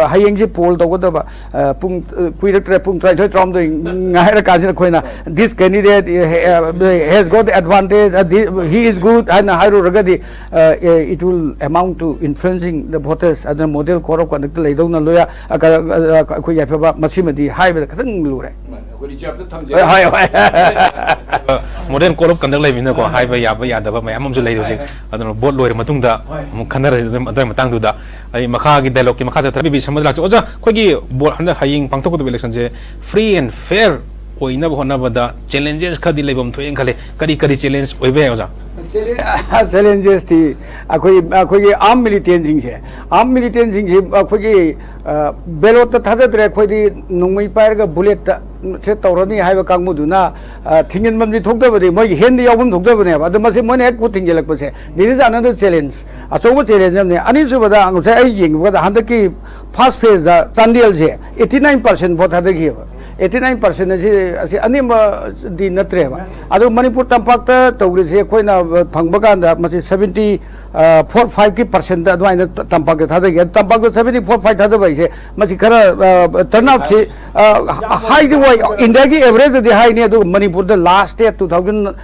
ꯍꯌꯦꯡꯁꯤ ꯄꯣꯜ ꯇꯧꯒꯗꯕ, ꯑ, ꯄꯨꯡ, ꯑ, ꯀꯨꯏꯔꯛꯇ꯭ꯔꯦ, ꯄꯨꯡ ꯇꯔꯥꯅꯤꯊꯣꯏ, ꯇꯔꯥꯃꯥꯊꯣꯏ ꯉꯥꯏꯔꯀꯥꯟꯁꯤꯗ ꯑꯩꯈꯣꯏꯅ, "This candidate, uh, has got advantage, uh, thi-, he is good" ꯍꯥꯏꯅ ꯍꯥꯏꯔꯨꯔꯒꯗꯤ, uh, it will amount to influencing the voters꯫ ꯑꯗꯨꯅ ꯃꯣꯗꯦꯜ ꯀꯣꯗ ꯑꯣꯐ ꯀꯟꯗꯛꯇ ꯂꯩꯗꯧꯅ ꯂꯣꯏꯌꯥ-, ꯑ, ꯀ-, ꯑ, ꯑ, ꯑꯩꯈꯣꯏ ꯌꯥꯏꯐꯕ ꯃꯁꯤꯃꯗꯤ ꯍꯥꯏꯕꯗ ꯈꯤꯇꯪ ꯂꯨꯔꯦ꯫ ꯑꯩꯈꯣꯏ ꯔꯤꯆꯥꯔꯗ ꯊꯝꯖꯔꯦ꯫ ꯍꯣꯏ, ꯍꯣꯏ꯫ ꯃꯣꯗꯦꯜ ꯀꯣꯗ ꯑꯣꯐ ꯀꯟꯗꯛ ꯂꯩꯕꯅꯤꯅꯀꯣ, ꯍꯥꯏꯕ ꯌꯥꯕ ꯌꯥꯗꯕ ꯃꯌꯥꯝ ꯑꯃꯁꯨ ꯂꯩꯔꯦ ꯍꯧꯖꯤꯛ꯫ ꯑꯗꯨꯅ ꯚꯣꯠ ꯂꯣꯏꯔ ꯃꯇꯨꯡꯗ ꯑꯃꯨꯛ ꯈꯟꯅꯔꯁꯤ ꯑꯗꯨꯝ ꯑꯗꯨꯒꯤ ꯃꯇꯥꯡꯗꯨꯗ꯫ ꯑꯩ ꯃꯈꯥꯒꯤ ꯗꯥꯏꯂꯣꯒꯀꯤ ꯃꯈꯥ ꯆꯠꯊꯕꯤ ꯁꯝꯕꯗ ꯂꯥꯛꯆ-, ꯑꯣꯖꯥ, ꯑꯩꯈꯣꯏꯒꯤ ꯚꯣꯠ ꯍꯟꯗꯛ ꯍꯌꯦꯡ ꯄꯥꯡꯊꯣꯛꯀꯗꯕ ꯏꯂꯦꯛꯁꯟꯁꯦ free and fair ꯑꯣꯏꯅꯕ ꯍꯣꯠꯅꯕꯗ ꯆꯦꯂꯦꯟꯖꯦꯁ ꯈꯔꯗꯤ ꯂꯩꯐꯝ ꯊꯣꯛꯑꯦꯅ ꯈꯜꯂꯦ꯫ ꯀꯔꯤ ꯀꯔꯤ ꯆꯦꯂꯦꯟꯖ ꯑꯣꯏꯕ ꯌꯥꯏ, ꯑꯣꯖꯥ? ꯆꯦꯂꯦꯟꯖꯦꯁꯇꯤ ꯑꯩꯈꯣꯏ ꯑꯩꯈꯣꯏꯒꯤ ꯑꯥꯔꯝ ꯃꯤꯂꯤꯇꯦꯟꯁꯤꯡꯁꯦ ꯑꯥꯔꯝ ꯃꯤꯂꯤꯇꯦꯟꯁꯤꯡꯁꯤ ꯑꯩꯈꯣꯏꯒꯤ ꯕꯦꯂꯣꯠꯇ ꯊꯥꯖꯗ꯭ꯔꯦ, ꯑꯩꯈꯣꯏꯗꯤ ꯅꯣꯡꯃꯩ ꯄꯥꯏꯔꯒ ꯕꯨꯂꯦꯠꯇ ꯁꯦ ꯇꯧꯔꯅꯤ ꯍꯥꯏꯕ ꯀꯥꯡꯕꯨꯗꯨꯅ ꯊꯤꯡꯖꯤꯟꯐꯝꯗꯤ ꯊꯣꯛꯇꯕꯅꯤ, ꯃꯣꯏꯒꯤ ꯍꯦꯟꯗ ꯌꯥꯎꯐꯝ ꯊꯣꯛꯇꯕꯅꯦꯕ꯫ ꯑꯗꯣ ꯃꯁꯤ ꯃꯣꯏꯅ ꯍꯦꯛ ꯈꯨꯠ ꯊꯤꯡꯖꯤꯜꯂꯛꯄꯁꯦ, this is another challenge, ꯑꯆꯧꯕ ꯆꯦꯂꯦꯟꯖ ꯑꯃꯅꯤ꯫ ꯑꯅꯤꯁꯨꯕꯗ ꯉꯁꯥꯏ ꯑꯩ ꯌꯦꯡꯕꯗ ꯍꯟꯗꯛꯀꯤ ꯐꯥꯔꯁ ꯐꯦꯖꯇ ꯆꯥꯟꯗꯦꯜꯁꯦ ꯑꯩꯠꯇꯤ ꯅꯥꯏꯟ ꯄꯥꯔꯁꯦꯟ ꯚꯣꯠ ꯊꯥꯗꯈꯤꯑꯕ꯫ ꯑꯩꯠꯇꯤ ꯅꯥꯏꯟ ꯄꯥꯔꯁꯦꯟ ꯑꯁꯤ ꯑꯁꯤ ꯑꯅꯦꯝꯕꯗꯤ ꯅꯠꯇ꯭ꯔꯦꯕ꯫ ꯑꯗꯨ ꯃꯅꯤꯄꯨꯔ ꯇꯝꯄꯥꯛꯇ ꯇꯧꯔꯤꯁꯦ ꯑꯩꯈꯣꯏꯅ ꯐꯪꯕ ꯀꯥꯟꯗ ꯃꯁꯤ ꯁꯕꯦꯟꯇꯤ ꯐꯣꯔ ꯐꯥꯏꯚꯀꯤ ꯄꯥꯔꯁꯦꯟꯗ ꯑꯗꯨꯃꯥꯏꯅ ꯇꯝꯄꯥꯛꯇ ꯊꯥꯗꯈꯤ꯫ ꯑꯗꯨ ꯇꯝꯄꯥꯛꯇ ꯁꯕꯦꯟꯇꯤ ꯐꯣꯔ ꯐꯥꯏꯚ ꯊꯥꯗꯕ ꯍꯥꯏꯁꯦ ꯃꯁꯤ ꯈꯔ ꯇꯔꯟ ꯑꯥꯎꯠꯁꯤ ꯍꯥꯏꯗꯤ ꯍꯣꯏ, ꯏꯟꯗꯤꯌꯥꯒꯤ ꯑꯦꯚꯔꯦꯖꯇꯗꯤ ꯍꯥꯏꯅꯤ, ꯑꯗꯨꯒ ꯃꯅꯤꯄꯨꯔꯗ ꯂꯥꯁ ꯗꯦꯠ ꯇꯨ ꯊꯥꯎꯖꯟ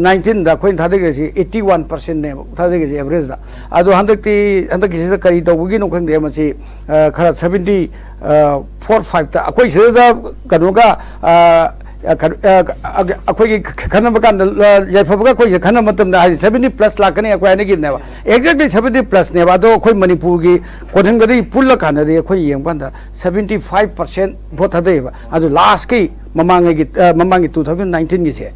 ꯅꯥꯏꯟꯇꯤꯟꯗ ꯑꯩꯈꯣꯏꯅ ꯊꯥꯗꯈ꯭ꯔꯤꯁꯤ ꯑꯩꯠꯇꯤ ꯋꯥꯟ ꯄꯥꯔꯁꯦꯟꯅꯦꯕ ꯊꯥꯗꯈ꯭ꯔꯤꯁꯤ ꯑꯦꯚꯔꯦꯖꯇ꯫ ꯑꯗꯣ ꯍꯟꯗꯛꯇꯤ ꯍꯟꯗꯛꯀꯤꯁꯤꯗ ꯀꯔꯤ ꯇꯧꯕꯒꯤꯅꯣ ꯈꯪꯗꯦ, ꯃꯁꯤ ꯈꯔ ꯁꯕꯦꯟꯇꯤ ꯐꯣꯔ ꯐꯥꯏꯚꯇ ꯑꯩꯈꯣꯏ ꯁꯤꯗ ꯀꯩꯅꯣꯒ ꯑꯩꯈꯣꯏꯒꯤ ꯈꯟꯅꯕ ꯀꯥꯟꯗ ꯌꯥꯏꯐꯕꯒ ꯑꯩꯈꯣꯏꯁꯦ ꯈꯟꯅꯕ ꯃꯇꯝꯗ ꯍꯥꯏꯗꯤ ꯁꯕꯦꯟꯇꯤ ꯄ꯭ꯂꯁ ꯂꯥꯛꯀꯅꯤ ꯑꯩꯈꯣꯏ ꯍꯥꯏꯅꯈꯤꯕꯅꯦꯕ꯫ Exactly seventy ꯄ꯭ꯂꯁꯅꯦꯕ꯫ ꯑꯗꯣ ꯑꯩꯈꯣꯏ ꯃꯅꯤꯄꯨꯔꯒꯤ ꯀꯣꯟꯍꯟꯒꯗꯤ ꯄꯨꯜꯂ ꯀꯥꯟꯗꯗꯤ ꯑꯩꯈꯣꯏ ꯌꯦꯡꯕ ꯀꯥꯟꯗ ꯁꯕꯦꯟꯇꯤ ꯐꯥꯏꯚ ꯄꯥꯔꯁꯦꯟ ꯚꯣꯠ ꯊꯥꯗꯩꯑꯕ꯫ ꯑꯗꯨ ꯂꯥꯁꯀꯤ ꯃꯃꯥꯡꯉꯩꯒꯤ ꯃꯃꯥꯡꯒꯤ ꯇꯨ ꯊꯥꯎꯖꯟ ꯅꯥꯏꯟꯇꯤꯟꯒꯤꯁꯦ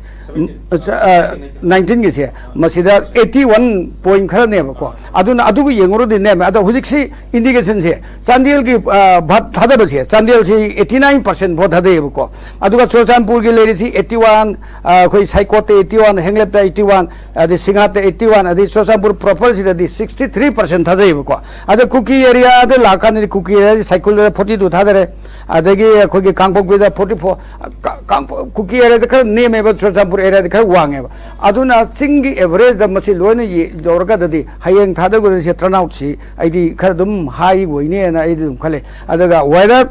ꯅꯥꯏꯟꯇꯤꯟꯒꯤꯁꯦ ꯃꯁꯤꯗ ꯑꯩꯠꯇꯤ ꯋꯥꯟ ꯄꯣꯏꯟ ꯈꯔꯅꯦꯕꯀꯣ꯫ ꯑꯗꯨꯅ ꯑꯗꯨꯒ ꯌꯦꯡꯉꯨꯔꯗꯤ ꯅꯦꯝꯃꯦ꯫ ꯑꯗꯣ ꯍꯧꯖꯤꯛꯁꯤ ꯏꯟꯗꯤꯀꯦꯁꯟꯁꯦ ꯆꯥꯟꯗꯦꯜꯒꯤ ꯚꯣꯠ ꯊꯥꯗꯕꯁꯦ, ꯆꯥꯟꯗꯦꯜꯁꯤ ꯑꯩꯠꯇꯤ ꯅꯥꯏꯟ ꯄꯥꯔꯁꯦꯟ ꯚꯣꯠ ꯊꯥꯗꯩꯌꯦꯕꯀꯣ꯫ ꯑꯗꯨꯒ ꯆꯨꯔꯆꯥꯟꯄꯨꯔꯒꯤ ꯂꯩꯔꯤꯁꯤ ꯑꯩꯠꯇꯤ ꯋꯥꯟ, ꯑꯩꯈꯣꯏ ꯁꯥꯏꯀꯣꯠꯇ ꯑꯩꯠꯇꯤ ꯋꯥꯟ, ꯍꯦꯡꯂꯦꯞꯇ ꯑꯩꯠꯇꯤ ꯋꯥꯟ, ꯑꯗꯩ ꯁꯤꯡꯍꯥꯠꯇ ꯑꯩꯠꯇꯤ ꯋꯥꯟ, ꯑꯗꯩ ꯆꯨꯔꯆꯥꯟꯄꯨꯔ ꯄ꯭ꯔꯣꯄꯔꯁꯤꯗꯗꯤ ꯁꯤꯛꯁꯇꯤ ꯊ꯭ꯔꯤ ꯄꯥꯔꯁꯦꯟ ꯊꯥꯗꯩꯌꯦꯕꯀꯣ꯫ ꯑꯗ ꯀꯨꯀꯤ ꯑꯦꯔꯤꯌꯥꯗ ꯂꯥꯛꯀꯥꯟꯗꯗꯤ ꯀꯨꯀꯤ ꯑꯦꯔꯤꯌꯥꯗꯤ ꯁꯥꯏꯀꯨꯜꯗ ꯐꯣꯔꯇꯤ ꯇꯨ ꯊꯥꯗꯔꯦ, ꯑꯗꯒꯤ ꯑꯩꯈꯣꯏꯒꯤ ꯀꯥꯡꯄꯣꯛꯄꯤꯗ ꯐꯣꯔꯇꯤ ꯐꯣꯔ, ꯀꯨꯀꯤ ꯑꯦꯔꯤꯌꯥꯗ ꯈꯔ ꯅꯦꯝꯃꯦꯕ, ꯆꯨꯔꯆꯥꯟꯄꯨꯔ ꯑꯦꯔꯤꯌꯥꯗꯤ ꯈꯔ ꯋꯥꯡꯉꯦꯕ꯫ ꯑꯗꯨꯅ ꯆꯤꯡꯒꯤ ꯑꯦꯚꯔꯦꯖꯇ ꯃꯁꯤ ꯂꯣꯏꯅ ꯌꯧꯔꯒꯗꯤ ꯍꯌꯦꯡ ꯊꯥꯗꯒꯗꯧꯔꯤꯁꯦ ꯇꯔꯟ ꯑꯥꯎꯠꯁꯤ ꯑꯩꯗꯤ ꯈꯔ ꯑꯗꯨꯝ ꯍꯥꯏ ꯑꯣꯏꯅꯦꯅ ꯑꯩꯗꯤ ꯑꯗꯨꯝ ꯈꯜꯂꯦ꯫ ꯑꯗꯨꯒ ꯋꯦꯗꯔ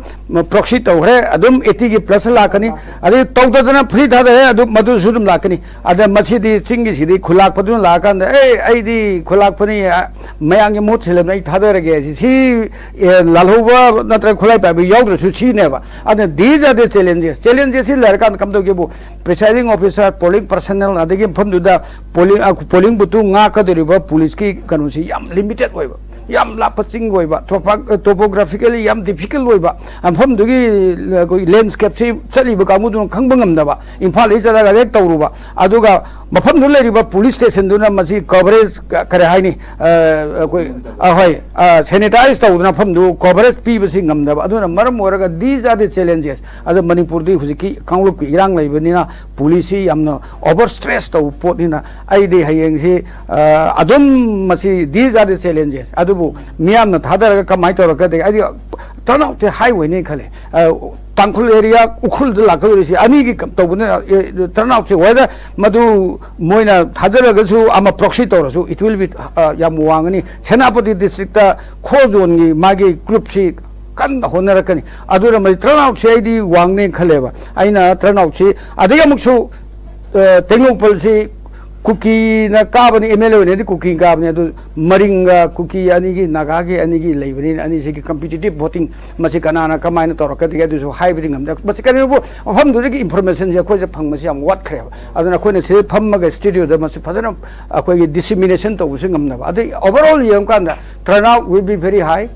ꯄ꯭ꯔꯣꯛꯁꯤ ꯇꯧꯈ꯭ꯔꯦ, ꯑꯗꯨꯝ ꯑꯩꯠꯇꯤꯒꯤ ꯄ꯭ꯂꯁ ꯂꯥꯛꯀꯅꯤ꯫ ꯑꯗꯩ ꯇꯧꯗꯗꯅ ꯐ꯭ꯔꯤ ꯊꯥꯗꯔꯦ, ꯑꯗꯨ ꯃꯗꯨꯁꯨ ꯑꯗꯨꯝ ꯂꯥꯛꯀꯅꯤ꯫ ꯑꯗ ꯃꯁꯤꯗꯤ ꯆꯤꯡꯒꯤꯁꯤꯗꯤ ꯈꯨꯂꯥꯛꯄꯗꯨꯅ ꯂꯥꯛꯑꯀꯥꯟꯗ, "ꯑꯦ, ꯑꯩꯗꯤ ꯈꯨꯂꯥꯛꯄꯅꯤ, ꯃꯌꯥꯝꯒꯤ ꯃꯍꯨꯠ ꯁꯤꯜꯂꯕꯅꯤ, ꯑꯩ ꯊꯥꯗꯔꯒꯦ", ꯁꯤ, ꯁꯤ ꯂꯥꯜꯍꯧꯕ ꯅꯠꯇ꯭ꯔꯒ ꯈꯨꯠꯂꯥꯏ ꯄꯥꯏꯕ ꯌꯥꯎꯗ꯭ꯔꯁꯨ ꯁꯤꯅꯦꯕ꯫ ꯑꯗꯨꯅ these are the challenges꯫ ꯆꯦꯂꯦꯟꯖꯦꯁꯁꯤ ꯂꯩꯔꯀꯥꯟꯗ ꯀꯝꯗꯧꯒꯦꯕꯨ, ꯄ꯭ꯔꯤꯁꯥꯏꯗꯤꯡ ꯑꯣꯐꯤꯁꯥꯔ, ꯄꯣꯂꯤꯡ ꯄꯥꯔꯁꯅꯦꯜ, ꯑꯗꯒꯤ ꯃꯐꯝꯗꯨꯗ ꯄꯣꯂꯤꯡ ꯄꯣꯂꯤꯡ ꯕꯨꯠꯇꯨ ꯉꯥꯛꯀꯗꯧꯔꯤꯕ ꯄꯨꯂꯤꯁꯀꯤ ꯀꯩꯅꯣꯁꯤ ꯌꯥꯝ ꯂꯤꯃꯤꯇꯦꯠ ꯑꯣꯏꯕ꯫ ꯌꯥꯝ ꯂꯥꯞꯄ ꯆꯤꯡ ꯑꯣꯏꯕ, ꯇꯣꯄꯣꯒ꯭ꯔꯥꯐꯤꯀꯦꯂꯤ ꯌꯥꯝ ꯗꯤꯐꯤꯀꯜ ꯑꯣꯏꯕ, ꯃꯐꯝꯗꯨꯒꯤ ꯑꯩꯈꯣꯏ ꯂꯦꯟꯁ꯭ꯀꯦꯞꯁꯤ ꯆꯠꯂꯤꯕ ꯀꯥꯡꯕꯨꯗꯨꯅ ꯈꯪꯕ ꯉꯝꯗꯕ, ꯏꯝꯐꯥꯜꯗꯒꯤ ꯆꯠꯂꯒ ꯍꯦꯛ ꯇꯧꯔꯨꯕ, ꯑꯗꯨꯒ ꯃꯐꯝꯗꯨ ꯂꯩꯔꯤꯕ ꯄꯨꯂꯤꯁ ꯁ꯭ꯇꯦꯁꯟꯗꯨꯅ ꯃꯁꯤ ꯀꯣꯚꯔꯦꯖ ꯀꯔꯤ ꯍꯥꯏꯅꯤ, ꯑꯩꯈꯣꯏ ꯑꯍꯣꯏ, ꯁꯦꯅꯤꯇꯥꯏꯁ ꯇꯧꯗꯅ ꯃꯐꯝꯗꯨ ꯀꯣꯚꯔꯦꯖ ꯄꯤꯕꯁꯤ ꯉꯝꯗꯕ꯫ ꯑꯗꯨꯅ ꯃꯔꯝ ꯑꯣꯏꯔꯒ these are the challenges꯫ ꯑꯗꯣ ꯃꯅꯤꯄꯨꯔꯗꯤ ꯍꯧꯖꯤꯛꯀꯤ ꯀꯥꯡꯂꯨꯞꯀꯤ ꯏꯔꯥꯡ ꯂꯩꯕꯅꯤꯅ ꯄꯨꯂꯤꯁꯁꯤ ꯌꯥꯝꯅ ꯑꯣꯚꯔ ꯁ꯭ꯇ꯭ꯔꯦꯁ ꯇꯧꯕ ꯄꯣꯠꯅꯤꯅ ꯑꯩꯗꯤ ꯍꯌꯦꯡꯁꯤ ꯑꯗꯨꯝ ꯃꯁꯤ these are the challenges꯫ ꯑꯗꯨꯕꯨ ꯃꯤꯌꯥꯝꯅ ꯊꯥꯗꯔꯒ ꯀꯃꯥꯏꯅ ꯇꯧꯔꯛꯀꯗꯒꯦ? ꯑꯩꯗꯤ ꯇꯔꯟ ꯑꯥꯎꯠꯇꯤ ꯍꯥꯏ ꯑꯣꯏꯅꯤ ꯈꯜꯂꯦ꯫ ꯇꯥꯡꯈꯨꯜ ꯑꯦꯔꯤꯌꯥ ꯎꯈ꯭ꯔꯨꯜꯗ ꯂꯥꯛꯀꯗꯧꯔꯤꯁꯤ ꯑꯅꯤꯒꯤ ꯇꯧꯕꯅ ꯇꯔꯟ ꯑꯥꯎꯠꯁꯦ꯫ ꯋꯦꯗꯔ ꯃꯗꯨ ꯃꯣꯏꯅ ꯊꯥꯖꯔꯒꯁꯨ ꯑꯃ ꯄ꯭ꯔꯣꯛꯁꯤ ꯇꯧꯔꯁꯨ it will be ꯌꯥꯝ ꯋꯥꯡꯒꯅꯤ꯫ ꯁꯦꯅꯥꯄꯇꯤ ꯗꯤꯁꯇ꯭ꯔꯤꯛꯇ ꯈꯣ ꯖꯣꯟꯒꯤ ꯃꯥꯒꯤ ꯒ꯭ꯔꯨꯞꯁꯤ ꯀꯟꯅ ꯍꯣꯠꯅꯔꯛꯀꯅꯤ꯫ ꯑꯗꯨꯅ ꯃꯁꯤ ꯇꯔꯟ ꯑꯥꯎꯠꯁꯦ ꯑꯩꯗꯤ ꯋꯥꯡꯅꯦꯅ ꯈꯜꯂꯦꯕ꯫ ꯑꯩꯅ ꯇꯔꯟ ꯑꯥꯎꯠꯁꯤ ꯑꯗꯒꯤ ꯑꯃꯨꯛꯁꯨ ꯇꯦꯡꯅꯧꯄꯜꯁꯤ ꯀꯨꯀꯤꯅ ꯀꯥꯕꯅꯤ, ꯑꯦꯝ ꯑꯦꯜ ꯑꯦ ꯑꯣꯏꯅꯗꯤ ꯀꯨꯀꯤ ꯀꯥꯕꯅꯤ꯫ ꯑꯗꯨ ꯃꯔꯤꯡꯒ ꯀꯨꯀꯤ ꯑꯅꯤꯒꯤ, ꯅꯥꯒꯥꯒꯤ ꯑꯅꯤꯒꯤ ꯂꯩꯕꯅꯤꯅ ꯑꯅꯤꯁꯤꯒꯤ ꯀꯝꯄꯤꯇꯤꯇꯤꯞ ꯚꯣꯇꯤꯡ ꯃꯁꯤ ꯀꯅꯥꯅ ꯀꯃꯥꯏꯅ ꯇꯧꯔꯛꯀꯗꯒꯦ ꯑꯗꯨꯁꯨ ꯍꯥꯏꯕꯗꯤ ꯉꯝꯗꯦ꯫ ꯃꯁꯤ ꯀꯔꯤꯒꯨꯝꯕ ꯃꯐꯝꯗꯨꯗꯒꯤ ꯏꯟꯐꯣꯔꯃꯦꯁꯟꯁꯦ ꯑꯩꯈꯣꯏꯁꯦ ꯐꯪꯕꯁꯤ ꯌꯥꯝ ꯋꯥꯠꯈ꯭ꯔꯦꯕ꯫ ꯑꯗꯨꯅ ꯑꯩꯈꯣꯏꯅ ꯁꯤꯗ ꯐꯝꯃꯒ ꯁ꯭ꯇꯨꯗꯤꯑꯣꯗ ꯃꯁꯤ ꯐꯖꯅ ꯑꯩꯈꯣꯏꯒꯤ ꯗꯤꯁꯤꯃꯤꯅꯦꯁꯟ ꯇꯧꯕꯁꯨ ꯉꯝꯅꯕ꯫ ꯑꯗꯩ ꯑꯣꯚꯔ ꯑꯣꯜ ꯌꯦꯡꯉꯀꯥꯟꯗ turn out will be very high꯫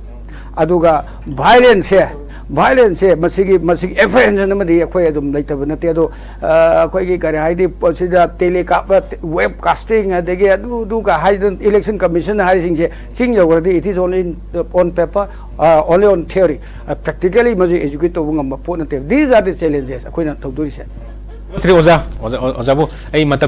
ꯑꯗꯨꯒ ꯚꯥꯏꯂꯦꯟꯁꯁꯦ, ꯚꯥꯏꯂꯦꯟꯁꯁꯦ ꯃꯁꯤꯒꯤ ꯃꯁꯤꯒꯤ ꯑꯦꯄ꯭ꯔꯤꯍꯦꯟꯁꯟ ꯑꯃꯗꯤ ꯑꯩꯈꯣꯏ ꯑꯗꯨꯝ ꯂꯩꯇꯕ ꯅꯠꯇꯦ꯫ ꯑꯗꯣ ꯑꯩꯈꯣꯏꯒꯤ ꯀꯔꯤ ꯍꯥꯏꯅꯤ, ꯁꯤꯗ ꯇꯦꯂꯤꯀꯥꯞ, ꯋꯦꯕ ꯀꯥꯁꯇꯤꯡ, ꯑꯗꯒꯤ ꯑꯗꯨ ꯑꯗꯨꯒ ꯍꯥꯏꯗꯅ ꯏꯂꯦꯛꯁꯟ ꯀꯃꯤꯁꯟ ꯍꯥꯏꯔꯤꯁꯤꯡꯁꯦ ꯆꯤꯡ ꯌꯧꯈ꯭ꯔꯗꯤ it is only on paper, only on theory꯫ ꯄ꯭ꯔꯦꯛꯇꯤꯀꯦꯂꯤ ꯃꯁꯤ ꯑꯦꯖꯨꯀꯦꯠ ꯇꯧꯕ ꯉꯝꯕ ꯄꯣꯠ ꯅꯠꯇꯦꯕ꯫ These are the challenges ꯑꯩꯈꯣꯏꯅ ꯇꯧꯗꯣꯔꯤꯁꯦ꯫ ꯁ꯭ꯔꯤ ꯑꯣꯖꯥ, ꯑꯣꯖꯥ, ꯑꯣꯖꯥꯕꯨ ꯑꯩ ꯃꯇꯝ